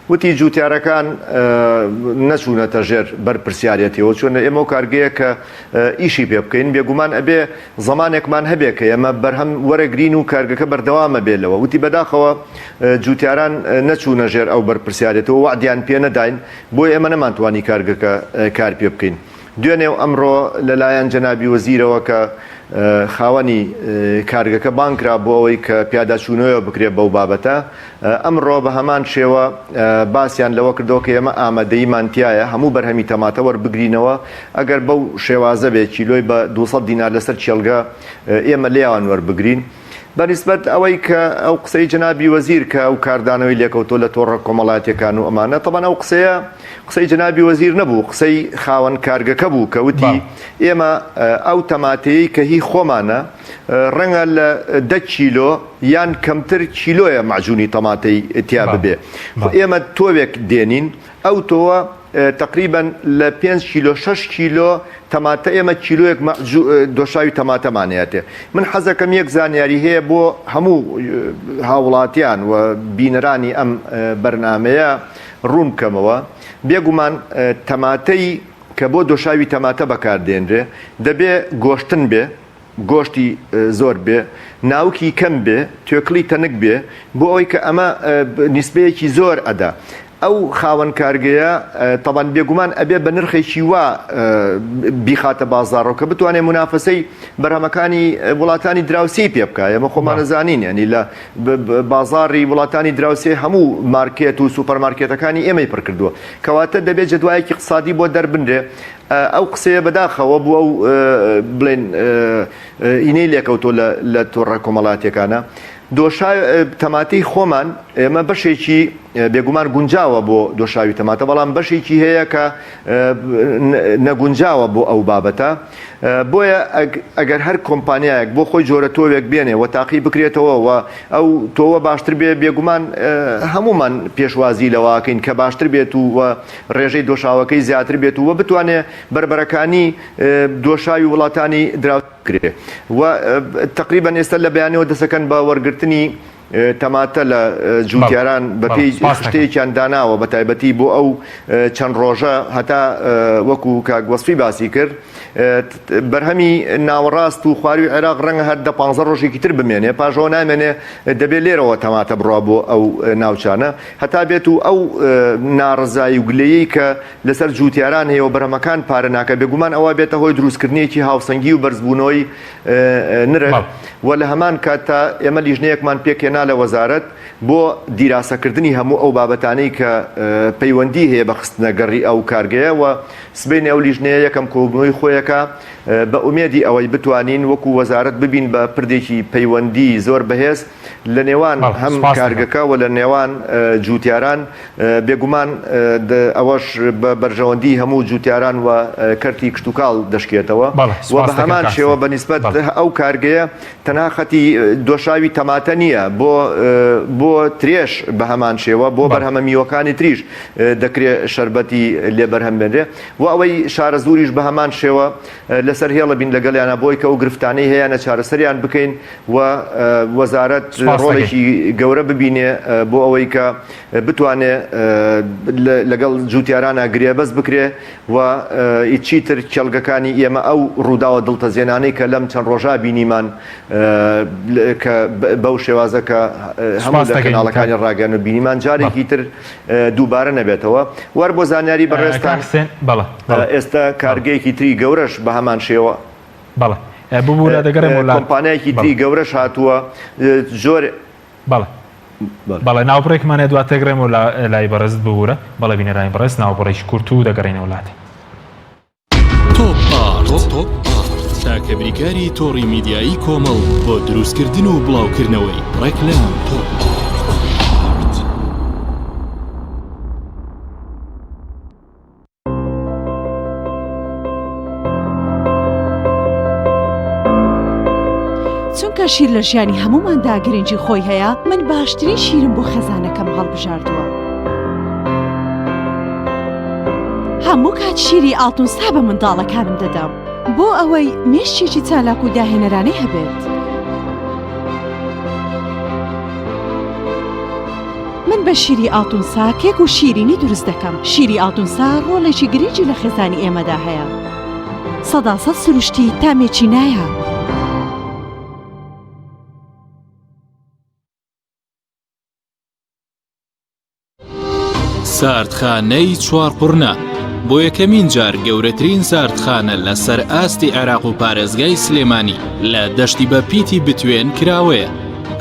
وتی جوتیارەکان نەچوونەتە ژێر بەرپرسیارەتیەوە چۆنە ئێمە و کارگەیە کە ئیشی پێ بکەین بێگومان ئەبێ زەمانێکمان هەبێ کە ئێمە بەرهەم وەرەگرین و کارگەکە بەردەوامە بێ لەوە وتی بەداخەوە جوتیاران نەچوونە ژێر ئەو بەرپرسیارێتەوە وەعدیان پێ نەداین بۆیە ئێمە نەمانتوانی کارگەکە کار پێ بکەین. دوێنێ و ئەمڕۆ لەلایەن جەنابی وەزیرەوە کە خاوەنی کارگەکە بانگ کرا بۆ ئەوەی کە پیاداچوونەوە بکرێت بەو بابەتە، ئەمڕۆ بە هەمان شێوە باسیان لەوە کردەوە کە ئێمە ئامادەییمان تیایە هەموو بەرهەمی تەماتە وەربگرینەوە ئەگەر بەو شێوازە بێت کیلۆی بە 200 دینار لەسەر کێڵگە ئێمە لێیان وەربگرین. بە نیسبەت ئەوەی کە ئەو قسەی جەنابی وەزیر کە ئەو کاردانەوەی لێکەوتۆ لە تۆڕە کۆمەڵایەتیەکان و ئەمانە تەبعەن ئەو قسەیە قسەی جەنابی وەزیر نەبوو قسەی خاوەن کارگەکە بوو کە وتی ئێمە ئەو تەماتەیەی کە هی خۆمانە ڕەنگە لە دە کیلۆ یان کەمتر کیلۆیە مەعجونی تەماتەی تیا ببێ ئێمە تۆوێک دێنین ئەو تۆوە تەقریبەن لە پێنج کیلۆ شەش کیلۆ تەماتە ئێمە کیلۆیەک دۆشاوی تەماتەمان هەیەتێ من حەزەکەم یەک زانیاری هەیە بۆ هەموو هاوڵاتیان و بینەرانی ئەم بەرنمەیە ڕوون بکەمەوە بێگومان تەماتەی کە بۆ دۆشاوی تەماتە بەکاردێنرێ دەبێ گۆشتن بێ گۆشتی زۆر بێ، ناوکی کەم بێ، توێکڵی تەنک بێ، بۆ ئەوەی کە ئەمە نیسبەیەکی زۆر ئەدا. ئەو خاوەن کارگەیە تەبان بێگومان ئەبێ بە نرخێکی وا بیخاتە بازاڕەوە کە بتوانێ مونافەسەی بەرهەمەکانی وڵاتانی دراوسێی پێ بکا. ئێمە خۆمان ئەزانین یانی لە بازاڕی وڵاتانی دراوسێ هەموو مارکێت و سوپەرمارکێتەکانی ئێمەی پڕ کردووە. کەواتە دەبێ جەدوایەکی ئیقتسادی بۆ دەربنرێ. ئەو قسەیە بەداخەوە بووە و بڵێن ئینەی لێکەوتۆ لە تۆڕە کۆمەڵاتیەکانە دۆشا تەماتەی خۆمان ئێمە بەشێکی بێگومان گونجاوە بۆ دۆشاوی تەماتە بەڵام بەشێکی هەیە کە نەگونجاوە بۆ ئەو بابەتە. بۆیە ئەگەر هەر کۆمپانیایەک بۆ خۆی جۆرە تۆوێک بێنێ و تاقی بکرێتەوە و ئەو تۆوە باشتر بێ بێگومان هەموومان پێشوازی لەوەکەین کە باشتر بێت و و ڕێژەی دۆشاوەکەی زیاتر بێت و بتوانێ بەربەرەکانی دۆشاوی وڵاتانی دراوسێ بکرێ و تەقریبەن ئێستا لە بەیانەوە دەسەکەن بە وەرگرتنی تەماتە لە جوتیاران بەپێی خشتەیەکیان داناوە بە تایبەتی بۆ ئەو چەند ڕۆژە هەتا وەکو کاک وەسفی باسی کرد بەرهەمی ناوەڕاست و خواروی عێراق ڕەنگە هەر دە پانزە ڕۆژێکی تر بمێنێ پاژەوە نامێنێ دەبێ لێرەوە تەماتە بڕوا بۆ ئەو ناوچانە هەتا بێت و ئەو ناڕزایی و گلەیی کە لەسەر جوتیاران هەیە و بەرهەمەکان پارە ناکە بێگومان ئەوە بێتە هۆی دروستکردنێکی هاوسەنگی و بەرزبوونەوەی نرخ و لە هەمان کاتدا ئێمە لیژنەیەکمان پێکهێنا لە وەزارەت بۆ دیراسەکردنی هەموو ئەو بابەتانەی کە پەیوەندی هەیە بە خستنە گەڕی ئەو کارگەیە و سبەینێ ئەو لیژنەیە یەکەم کۆبوونەوەی خۆیەکە بە ئومێدی ئەوەی بتوانین وەکو وەزارەت ببین بە پردێکی پەیوەندی زۆر بەهێز لە نێوان هەم کارگەکە و لە نێوان جووتیاران بێگومان ئەوەش بە بەرژەوەندی هەموو جووتیاران و کەرتی کشتوکاڵ دەشکێتەوە و بە هەمان شێوە بە نیسبەت ئەو کارگەیە تەنها خەتی دۆشاوی تەماتە نییە بۆ بۆ ترێش بە هەمان شێوە بۆ بەرهەمە میوەکانی تریش دەکرێ شەربەتی لێ بەرهەم بێنرێ و ئەوەی شارەزووریش بە هەمان شێوە لەسەر هێڵە بین لەگەڵیانە بۆی کە ئەو گرفتانەی هەیانە چارەسەریان بکەین و وەزارەت ڕۆڵێکی گەورە ببینێ بۆ ئەوەی کە بتوانێ لەگەڵ جوتیارانە گرێبەست بکرێ و چیتر کێڵگەکانی ئێمە ئەو ڕووداوە دڵتەزێنانەی کە لەم چەند ڕۆژە بینیمان کە بەو شێوازە کە هەموو لە کەناڵەکانی ڕاگەیاندن و بینیمان جارێکی تر دووبارە نەبێتەوە. وەر بۆ زانیاری بەڕێزتان ئێستا کارگەیەکی تری گەورەش بە هەمان شێوە بەڵێ ببورە دەگەڕێمەوە لات. کۆمپانیایەکی تری گەورەش هاتووە زۆر. بەڵێ بەڵێ ناوبڕێکمان هەیە دواتر دەگەڕێمەوە لای بەڕێزت ببورە. بەڵێ بینەرانی بەڕێز ناوبڕێکی کورت و دەگەڕێینەوە لات. تۆپ ئارت تاکە بریکاری تۆڕی میدیایی کۆمەڵ بۆ دروستکردن و بڵاوکردنەوەی ڕێکلام. تۆپ ئارت. چونکە شیر لە ژیانی هەمووماندا گرنگی خۆی هەیە، من باشترین شیرم بۆ خێزانەکەم هەڵبژاردووە. هەموو کات شیری ئاڵتونسا بە منداڵەکانم دەدەم بۆ ئەوەی مێشکێکی چالاک و داهێنەرانەی هەبێت. من بە شیری ئاڵتونسا کێک و شیرینی دروست دەکەم. شیری ئاڵتونسا ڕۆڵێکی گرنگی لە خێزانی ئێمەدا هەیە. سەداسەد سروشتی تامێکی نایاب. ساردخانەی چوارقوڕنە بۆ یەکەمین جار گەورەترین ساردخانە لەسەر ئاستی عێراق و پارێزگای سلێمانی لە دەشتی بە پیتی بتوێن کراوەیە.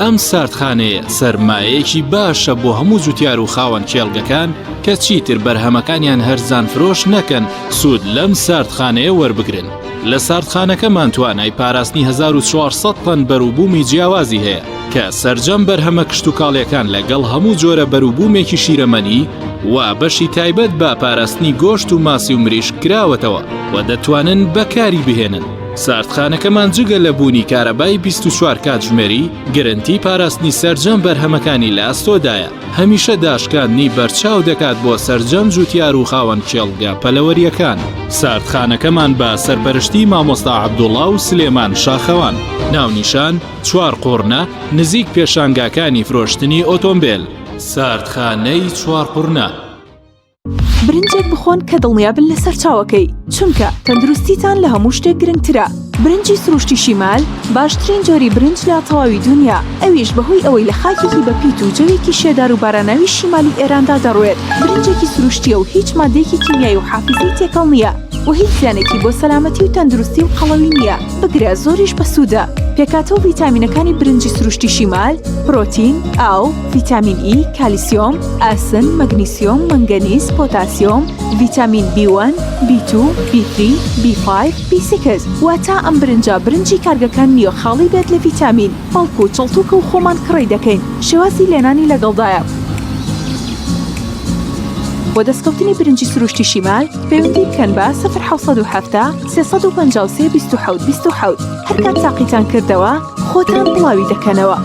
ئەم ساردخانەیە سەرمایەیەکی باشە بۆ هەموو جوتیار و خاوەن کێڵگەکان کە چیتر بەرهەمەکانیان هەرزان فرۆش نەکەن سوود لەم ساردخانەیە وەربگرن. لە ساردخانەکەمان توانای پاراستنی 1400 تەن بەروبوومی جیاوازی هەیە کە سەرجەم بەرهەمە کشتوکاڵیەکان لەگەڵ هەموو جۆرە بەروبوومێکی شیرەمەنی و بەشی تایبەت بە پاراستنی گۆشت و ماسی و مریشک کراوەتەوە و دەتوانن بەکاری بهێنن. ساردخانەکەمان جگە لە بوونی کارەبای 24 کاتژمێری، گرنتی پاراستنی سەرجەم بەرهەمەکانی لە ئەستۆدایە، هەمیشە داشکاندنی بەرچاو دەکات بۆ سەرجەم جوتیار و خاوەن کێڵگە پەلەوەرییەکان. ساردخانەکەمان بە سەرپەرشتی مامۆستا عەبدوڵا و سلێمان شاخەوان. ناونیشان، چوارقوڕنە، نزیک پێشانگاکانی فرۆشتنی ئۆتۆمبێل. ساردخانەی چوارقوڕنە. برنجێک بخۆن کە دڵنیابن لە سەرچاوەکەی، چونکە تەندروستیتان لە هەموو شتێک گرنگترە. برنجی سروشتی شیمال باشترین جۆری برنج لە تەواوی دونیا، ئەویش بەهۆی ئەوەی لە خاکێکی بەپیت و جەوێکی شێدار و باراناوی شیمالی ئێراندا دەڕوێت، برنجێکی سروشتییە و هیچ ماددەیەکی کیمیایی و حافیزەی تێکەڵ نییە و هیچ زیانێکی بۆ سەلامەتی و تەندروستی و قەڵەوی نییە، بگرە زۆریش بەسوودە. پێکهاتە و ڤیتامینەکانی برنجی سروشتی شیمال، پرۆتین، ئاو، ڤیتامین ئی، کالیسیۆم، ئاسن، مەگنیسیۆم، مەنگەنیز، پۆتاسیۆم، ڤیتامین بی وەن، بی تو، بی ثری، بی فایڤ، بی سیکس، واتە ئەم برنجە برنجی کارگەکان نییە خاڵی بێت لە ڤیتامین، بەڵکو چڵتوکە و خۆمان کڕی دەکەین، شێوازی لێنانی لەگەڵدایە. بۆ دەستکەوتنی برنجی سروشتی شیمال پەیوەندی بکەن بە 0770 353 27 27 هەرکات تاقیتان کردەوە خۆتان بڵاوی دەکەنەوە.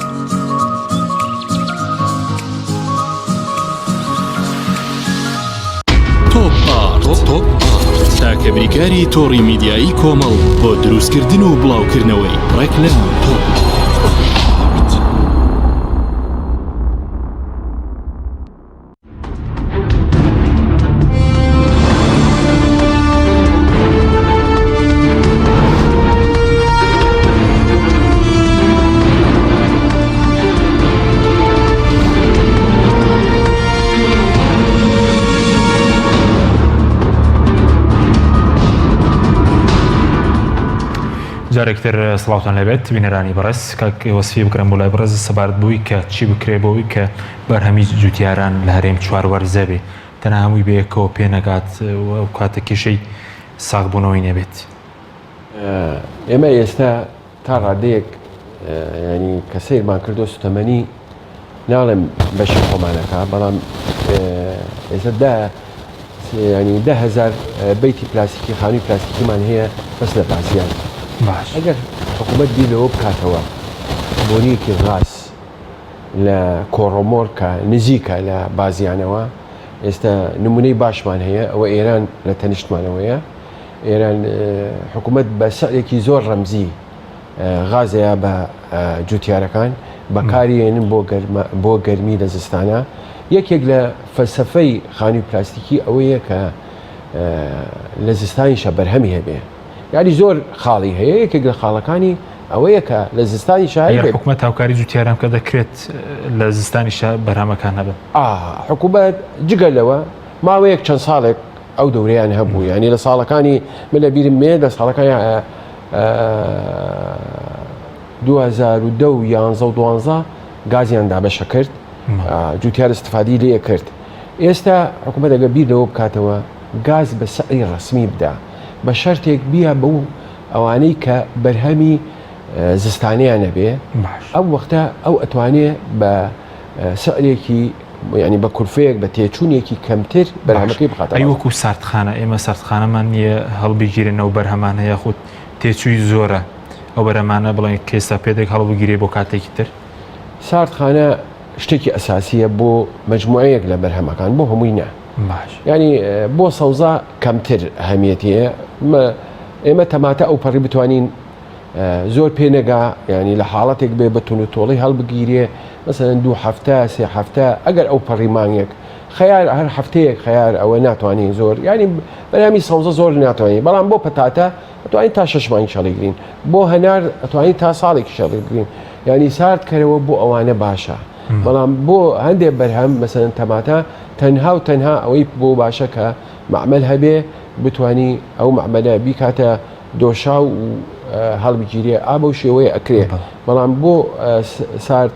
تۆپ ئارت تۆپ ئارت تاکە بریکاری تۆڕی میدیایی کۆمەڵ بۆ دروستکردن و بڵاوکردنەوەی ڕێکلام تۆپ ئارت. جارێکتر سڵاوتان لەبێت بینەرانی بەڕێز کاک وەسفی بکرم بۆ لای بەڕێز سەبارەت بووی کە چی بکرێ بۆی کە بەرهەمی جوتیاران لە هەرێم چوار وەرزە بێ تەنها هەمووی بەیەکەوە پێ نەگات و ئەو کاتە کێشەی ساغبوونەوەی نەبێت. ئێمە ئێستا تا ڕادەیەک ینی کە سەیرمان کردو سوتەمەنی ناڵێم بەشی خۆمانەکە بەڵام ئێستا دا ینی دههزار بیتی پلاستیکی خانووی پلاستیکیمان هەیە بەس لە بازیان باش ئەگەر حکوومەت بیر لەوە بکاتەوە بۆریەکی غاز لە کۆڕۆمۆر کە نزیکە لە بازیانەوە ئێستا نمونەی باشمان هەیە ئەوە ئێران لە تەنیشتمانەوەیە ئێران حکوومەت بە سعرێکی زۆر ڕەمزی غازەیە بە جوتیارەکان بەکاریێنن بۆ بۆ گەرمی لە زستانە یەکێک لە فەلسفەی خانووی پلاستیکی ئەوەیە کە لە زستانیشە بەرهەمی هەبێ یاری زۆر خاڵی هەیە یەکێک لە خاڵەکانی ئەوەیە کە لە زستانی شای حکومەت هاوکاری جوتیاران کە دەکرێت لە زستانی شا بەرهەمەکان هەبن حکوومەت جگە لەوە ماوەیەک چەند ساڵێک ئەو دەورەیان هەبوو یانی لە ساڵەکانی من لە بیرم مێ لە ساڵەکانی 2010 و 11 و 12 گازیان دابەشە کرد جوتیار استفادی لێ کرد ئێستا حکوومەت ئەگە بیر لەوە بکاتەوە گاز بە سعری ڕسمی بدا بە شەرتێک بیە بەو ئەوانەی کە بەرهەمی زستانیان نەبێ ئەو وەختە ئەو ئەتوانێ بە سعرێکی یانی بە کولفەیەک بە تێچوونێکی کەمتر بەرهەمەکەی بخاتە ئەی وەکو ساردخانە ئێمە ساردخانەمان نییە هەڵبگیرێنەوە بەرهەمان هەیە خود تێچووی زۆرە ئەو بەرهەمانە بڵێن کێستا پێدێک هەڵبگیرێ بۆ کاتێکی تر ساردخانە شتێکی ئەساسیە بۆ مجموعەیەک لە بەرهەمەکان بۆ هەمووی نا باش ینی بۆ سەوزا کەمتر هەمیەتی هەیە ئێمە تەماتە ئەو پەڕی بتوانین زۆر پێ نەگا ینی لە حاڵەتێک بێ بە تون و تۆڵی هەڵبگیرێ مەسەلەن دوو هەفتە سێ هەفتە ئەگەر ئەو پەڕی مانگێک خەیار هەر هەفتەیەک خەیار ئەوە ناتوانین زۆر ینی بەرامی سەوزە زۆر ناتوانین بەڵام بۆ پەتاتە ئەتوانین تا شش مانگ شەڵیگرین بۆ هەنار ئەتوانین تا ساڵێک شەڵیگرین ینی سارد کەرەوە بۆ ئەوانە باشە بەڵام بۆ هەندێک بەرهەم مەسەن تەماتە تەنها و تەنها ئەوەی بۆ باشە کە معمل هەبێ بتانی ئەو معملە بیکاتە دۆشاو و هەڵبگیرێ ئا بەو شێوەیە ئەکرێ بەڵام بۆ سارد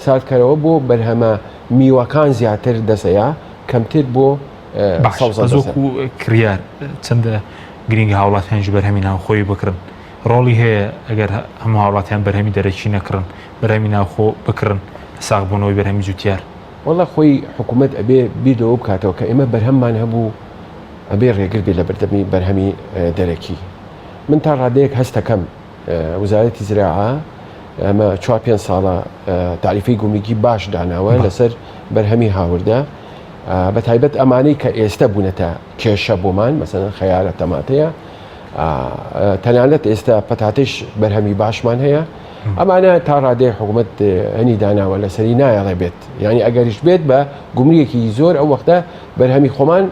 ساردکەرەوە بۆ بەرهەمە میوەکان زیاتر دەسەیە کەمتر بۆ سەوزەوەکو کڕیار چەندە گرنگە هاوڵاتیانیش بەرهەمی ناوخۆی بکڕن ڕۆڵی هەیە ئەگەر هەموو هاوڵاتیان بەرهەمی دەرەکی نەکڕن بەرهەمی ناوخۆ بکڕن ساغبوونەوەی بەرهەمی جوتیار وەڵا خۆی حکوومەت ئەبێ بیر لەوە بکاتەوە کە ئێمە بەرهەممان هەبوو ئەبێ ڕێگر بێت لە بەردەمی بەرهەمی دەرەکی. من تا ڕادەیەک هەستەکەم وزارەتی زراعە ئەمە چوار پێنج ساڵە تاریفەی گومرگی باش داناوە لەسەر بەرهەمی هاوردە بە تایبەت ئەمانەی کە ئێستا بوونەتە کێشە بۆمان مەسەن خەیارە تەماتەیە تەنانەت ئێستا پەتاتش بەرهەمی باشمان هەیە ئەمانە تا ڕادەیەک حکوومەت هەنی داناوە لەسەری نایەڵێ بێت یعنی ئەگەریش بێت بە گومرگێکی زۆر ئەو وەختە بەرهەمی خۆمان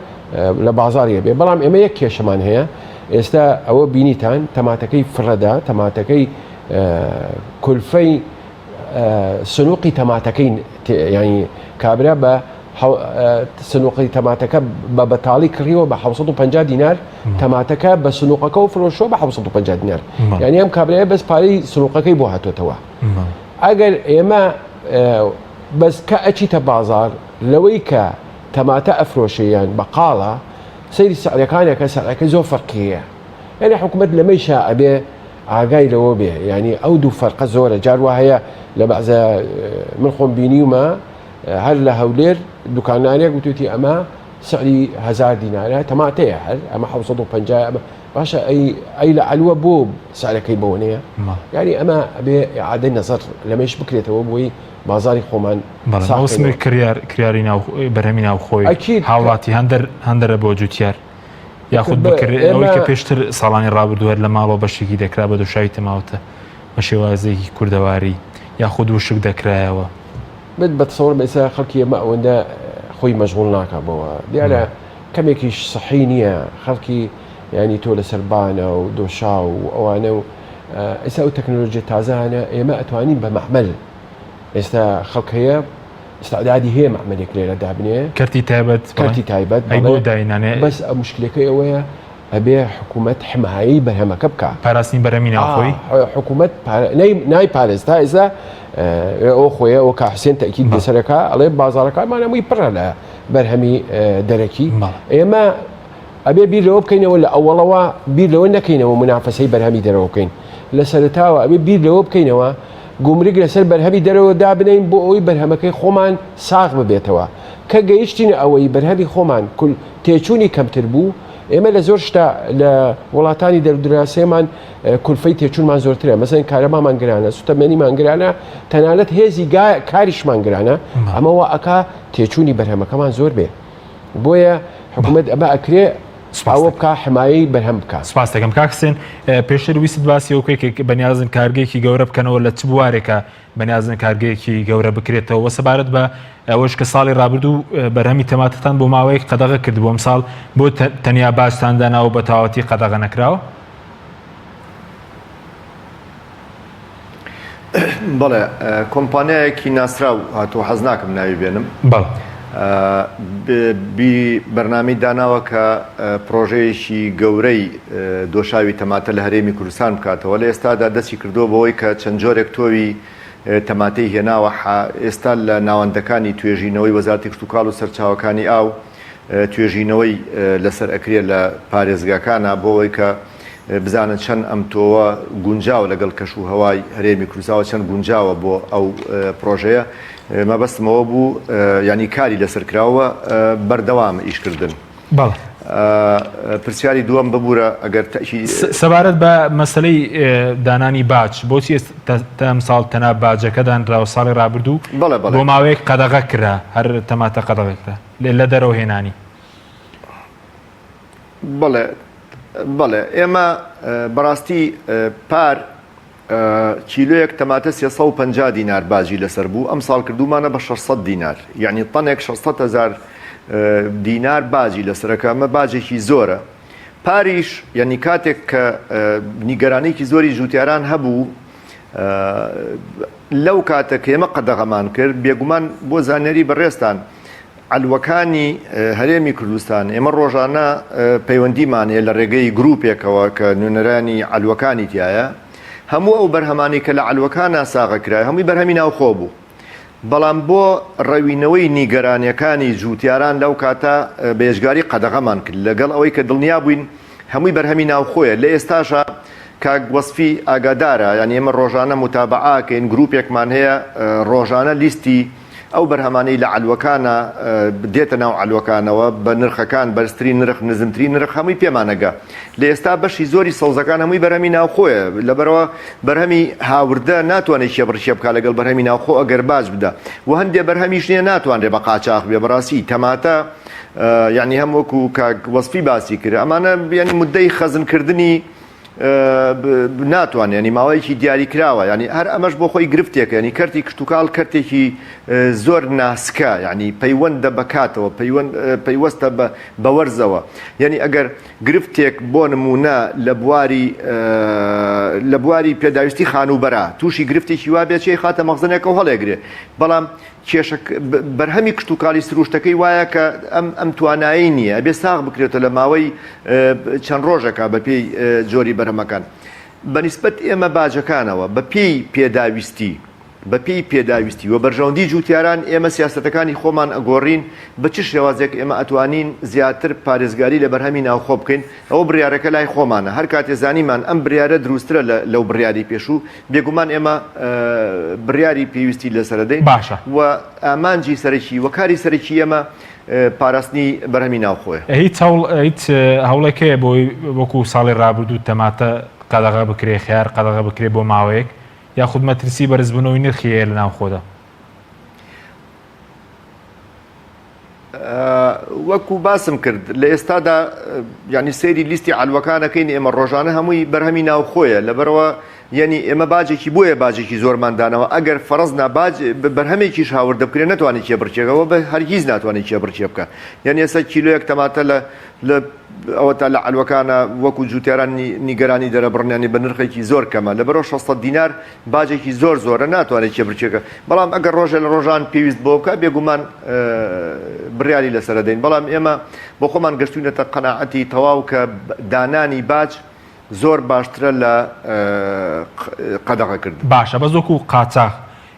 لە بازاڕیە بێ بەڵام ئێمە یەک کێشەمان هەیە ئێستا ئەوە بینیتان تەماتەکەی فڕەدا تەماتەکەی کولفەی سنوقی تەماتەکەی ینی کابرا بە سنوقی تەماتەکە بە بەتاڵی کڕیوە بە 750 دینار تەماتەکە بە سنوقەکە و فرۆشەوە بە 750 دینار یعنی ئەم کابرایە بەس پارەی سنوقەکەی بۆ هاتۆتەوە ئەگەر ئێمە بەس کە ئەچیتە بازار لەوەی کە تەماتە ئەفرۆشێ یان بەقاڵە سەیری سعرەکانەکە سعرەکەی زۆر فەرقی هەیە یعنی حکوومەت لەمەیشا ئەبێ ئاگای لەوە بێ یعنی ئەو دوو فەرقە زۆرە جار وا هەیە لە بەعزە من خۆم بینیومە هەر لە هەولێر دوکاندارێک وتوتی ئەمە سعری هزار دینارە تەماتەیە هەر ئەمە 750 ئەمە باشە ئەی ئەی لە عەلوە بۆ سعرەکەی بەوە نییە یاری ئەمە ئەبێ ئیعادەی نەزەر لەمەیش بکرێتەوە بۆی بازاری خۆمان مەوسمی کریار کریاری ناو بەرهەمی ناوخۆی ئەکید هاوڵاتی هەندەر هەندەرە بۆ جوتیار یاخود بکرێت ئەوەی کە پێشتر ساڵانی ڕابردوو هەر لە ماڵەوە بەشێکی دەکرا بە دۆشاوی تەماوتە بە شێوازێکی کوردەواری یاخود وشک دەکرایەوە. من بە تەسەوڕم ئێستا خەڵکی ئێمە ئەوەندە خۆی مەشغوڵ ناکا بەوە دیارە کەمێکیش سەحی نییە خەڵکی ینی تۆ لەسەر بانە و دۆشاو و ئەوانە و ئێستا ئەو تەکنۆلۆژیە تازانە ئێمە ئەتوانین بە مەعمل ئێستا خەڵک هەیە استعدادی هەیە مەعملێک لێرە دابنێ کەرتی تایبەت کەرتی تایبەت ئەی بۆ داینانێ بەس ئەو مشکلەکەی ئەوەیە ئەبێ حکوومەت حمایەی بەرهەمەکە بکا. پاراستنی بەرهەمی ناوخۆی؟ حکوومەت نایپارێز تا ئێستا ئەو خۆیە ئەو کا حسێن تەئکید لەسەرەکە ئەڵێ بازاڕەکانمان هەمووی پڕە لە بەرهەمی دەرەکی ئێمە ئەبێ بیر لەوە بکەینەوە لە ئەوەڵەوە بیر لەوە نەکەینەوە منافەسەی بەرهەمی دەرەوە بکەین لە سەرتاوە ئەبێ بیر لەوە بکەینەوە گومرگ لەسەر بەرهەمی دەرەوە دابنین بۆ ئەوەی بەرهەمەکەی خۆمان ساغ ببێتەوە کە گەیشتینە ئەوەی بەرهەمی خۆمان کل تێچوونی کەمتر بوو ئێمە لە زۆر شتا لە وڵاتانی دەرودراسێمان کولفەی تێچوونمان زۆرترە مەسەن کارەبامان گرانە سوتەمەنیمان گرانە تەنانەت هێزی کاریشمان گرانە ئەمەوە ئەکا تێچوونی بەرهەمەکەمان زۆر بێ بۆیە حکوومەت ئەمە ئەکرێ ئەوە بکا حمایەی بەرهەم بکا. سپاس دەکەم کاک حسێن پێشتر ویستت باسی ئەوە بکەی کە بەنیازن کارگەیەکی گەورە بکەنەوە لە چ بوارێکە بەنیازن کارگەیەکی گەورە بکرێتەوە وە سەبارەت بە ئەوەش کە ساڵی ڕابردوو بەرهەمی تەماتەتان بۆ ماوەیەک قەدەغە کردبوو ئەمساڵ بۆ تەنیا باجتان داناوە بە تەواوەتی قەدەغە نەکراوە؟ بەڵێ کۆمپانیایەکی ناسراو هاتووە حەز ناکەم ناوی بێنم بەڵێ. بیری بەرنامەی داناوە کە پڕۆژەیەکی گەورەی دۆشاوی تەماتە لە هەرێمی کوردستان بکاتەوە، لە ئێستادا دەستی کردووە بەوەی کە چەند جۆرێک تۆوی تەماتەی هێناوە، ئێستا لە ناوەندەکانی توێژینەوەی وەزارەتی کشتوکاڵ و سەرچاوەکانی ئاو توێژینەوەی لەسەر ئەکرێ لە پارێزگاکانا بۆ ئەوەی کە بزانن چەند ئەم تۆوە گونجاوە لەگەڵ کەش و هەوای هەرێمی کوردستان و چەند گونجاوە بۆ ئەو پڕۆژەیە. مەبەستم ئەوە بوو یانی کاری لەسەر کراوە بەردەوامە ئیشکردن. بەڵێ. پرسیاری دووەم ببورە ئەگەر تەئکید. سەبارەت بە مەسەلەی دانانی باج بۆچی ئێستا ئەمساڵ تەنها باجەکە دانرا و ساڵی ڕابردوو بەڵێ بەڵێ. بۆ ماوەیەک قەدەغە کرا هەر تەماتە قەدەغە کرا لە دەرەوە هێنانی؟ بەڵێ بەڵێ ئێمە بەڕاستی پار کیلۆیەک تەماتە 350 دینار باجی لەسەر بوو ئەمساڵ کردومانە بە 600 دینار یعنی تەنێک 600 هزار دینار باجی لەسەرەکە ئەمە باجێکی زۆرە پاریش یعنی کاتێک کە نیگەرانێکی زۆری جوتیاران هەبوو لەو کاتە کە ئێمە قەدەغەمان کرد بێگومان بۆ زانیاری بەڕێزتان عەلوەکانی هەرێمی کوردستان، ئێمە ڕۆژانە پەیوەندیمان هەیە لە ڕێگەی گروپێکەوە کە نوێنەرانی عەلوەکانی تیایە، هەموو ئەو بەرهەمانەی کە لە عەلوەکانا ساغە کرایە هەمووی بەرهەمی ناوخۆ بوو، بەڵام بۆ ڕەوینەوەی نیگەرانیەکانی جووتیاران لەو کاتە بە یەجگاری قەدەغەمان کرد لەگەڵ ئەوەی کە دڵنیا بووین هەمووی بەرهەمی ناوخۆیە، لە ئێستاشا کاک وەسفی ئاگادارە یانی ئێمە ڕۆژانە موتابەعە ئەکەین گروپێکمان هەیە ڕۆژانە لیستی ئەو بەرهەمانەی لە عەلوەکانە دێتە ناو عەلوەکانەوە بە نرخەکان بەرزترین نرخ نزمترین نرخ هەمووی پێمانەگا لە ئێستا بەشی زۆری سەوزەکان هەمووی بەرهەمی ناوخۆیە لەبەرەوە بەرهەمی هاوردە ناتوانێت کێبڕکێ بکا لەگەڵ بەرهەمی ناوخۆ ئەگەر باج بدا و هەندێ بەرهەمیش نییە ناتوانرێ بە قاچاخ بێ بەڕاستی تەماتە یعنی هەم وەکو کاک وەسفی باسی کرد ئەمانە یعنی مدەی خەزنکردنی ناتوانێت ینی ماوەیەکی دیاری کراوە ینی هەر ئەمەش بۆ خۆی گرفتێکە ینی کەرتی کشتتوکاڵ کەرتێکی زۆر ناسکە ینی پەیوەندە بە کاتەوە پەیوەستە بە وەرزەوە یعنی ئەگەر گرفتێک بۆ نمونە لە بواری لە بواری پێداویستی خانووبەرە تووشی گرفتێکی وا بێت چی خاتە مەخزنێکە و هەڵێگرێ بەڵام کێشە بەرهەمی کشتوکاڵی سروشتەکەی وایە کە ئەم ئەم توانایی نییە ئەبێ ساغ بکرێتەوە لە ماوەی چەند ڕۆژێکا بە پێی جۆری بەرهەمەکان بە نیسبەت ئێمە باجەکانەوە بە پێی پێداویستی. بە پێی پێداویستی و بەرژەوەندی جووتیاران ئێمە سیاسەتەکانی خۆمان ئەگۆڕین، بە چ شێوازێک ئێمە ئەتوانین زیاتر پارێزگاری لە بەرهەمی ناوخۆ بکەین، ئەوە بڕیارەکە لای خۆمانە، هەر کاتێ زانیمان ئەم بریارە دروستترە لە لەو بڕیاری پێشوو، بێگومان ئێمە بڕیاری پێویستی لەسەر ئەدەین باشە. و ئامانجی سەرەکی و کاری سەرەکی ئێمە پاراستنی بەرهەمی ناوخۆیە. هیچ هەوڵ هیچ هەوڵێک هەیە بۆی وەکو ساڵی ڕابردوو تەماتە قەدەغە بکرێ، خەیار قەدەغە بکرێ بۆ ماوەیەک؟ یاخود مەترسی بەرزبوونەوەی نرخی هەیە لە ناوخۆدا؟ وەکو باسم کرد لە ئێستادا یعنی سەیری لیستی عەلوەکانەکەین ئێمە ڕۆژانە هەمووی بەرهەمی ناوخۆیە لەبەرەوە یعنی ئێمە باجێکی بۆیە باجێکی زۆرمان دانەوە ئەگەر فەرزنا باج بەرهەمێکیش هاوردە بکرێ نەتوانێت کێبڕکێکەوە بە هەرگیز ناتوانێت کێبڕکێ بکە یعنی ئێستا کیلۆیەک تەماتە لە لە ئەوەتا لە عەلوەکانە وەکو جوتیاران نیگەرانی دەرەبڕن یانی بە نرخێکی زۆر کەمە لەبەرەوە 600 دینار باجێکی زۆر زۆرە ناتوانێت کێبرکێکە بەڵام ئەگەر ڕۆژێ لە ڕۆژان پێویست بۆ بکە بێگومان بڕیاری لەسەر دەین بەڵام ئێمە بۆ خۆمان گەشتوینەتە قەناعەتی تەواو کە دانانی باج زۆر باشترە لە قەدەغەکردن. باشە بەس وەکو قاچاخ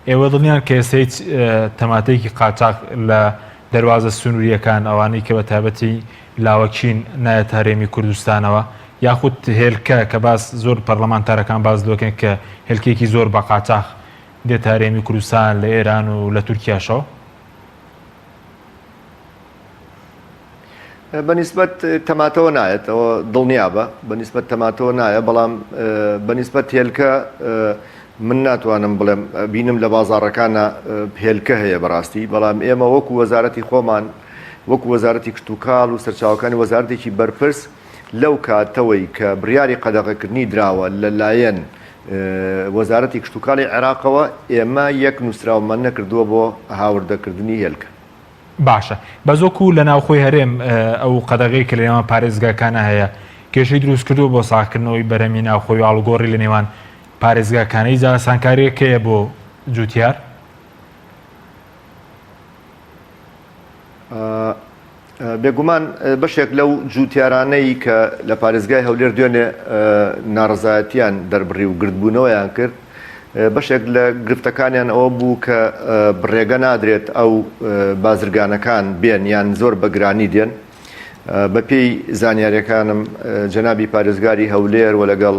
ئێوە دڵنیان کە ئێستا هیچ تەماتەیەکی قاچاخ لە دەروازە سنوورییەکان ئەوانەی کە بە تایبەتی لاوەکین نایەتە هەرێمی کوردستانەوە یاخود هێلکە کە باس زۆر پەرلەمانتارەکان باس لەوەکەن کە هێلکێکی زۆر بە قاچاخ دێتە هەرێمی کوردستان لە ئێران و لە تورکیاشەوە؟ بە نیسبەت تەماتەوە نایەت ئەوە دڵنیابە بە نیسبەت تەماتەوە نایە بەڵام بە نیسبەت هێلکە من ناتوانم بڵێم بینم لە بازاڕەکانە هێلکە هەیە بەڕاستی بەڵام ئێمە وەکو وەزارەتی خۆمان وەکو وەزارەتی کشتوکاڵ و سەرچاوەکانی وەزارەتێکی بەرپرس لەو کاتەوەی کە بڕیاری قەدەغەکردنی دراوە لەلایەن وەزارەتی کشتوکاڵی عێراقەوە ئێمە یەک نووسراومان نەکردووە بۆ هاوردەکردنی هێلکە. باشە بەس وەکو لە ناوخۆی هەرێم ئەو قەدەغەی کە لە نێوان پارێزگاکانە هەیە کێشەی دروست کردووە بۆ ساغکردنەوەی بەرهەمی ناوخۆی و ئاڵوگۆڕی لە نێوان پارێزگاکانە هیچ ئاسانکارییەک هەیە بۆ جوتیار؟ بێگومان بەشێک لەو جووتیارانەی کە لە پارێزگای هەولێر دوێنێ ناڕەزایەتیان دەربڕی و گردبوونەوەیان کرد، بەشێک لە گرفتەکانیان ئەوە بوو کە ڕێگە نادرێت ئەو بازرگانەکان بێن یان زۆر بە گرانی دێن. بەپێی زانیاریەکانم جەنابی پارێزگاری هەولێر و لەگەڵ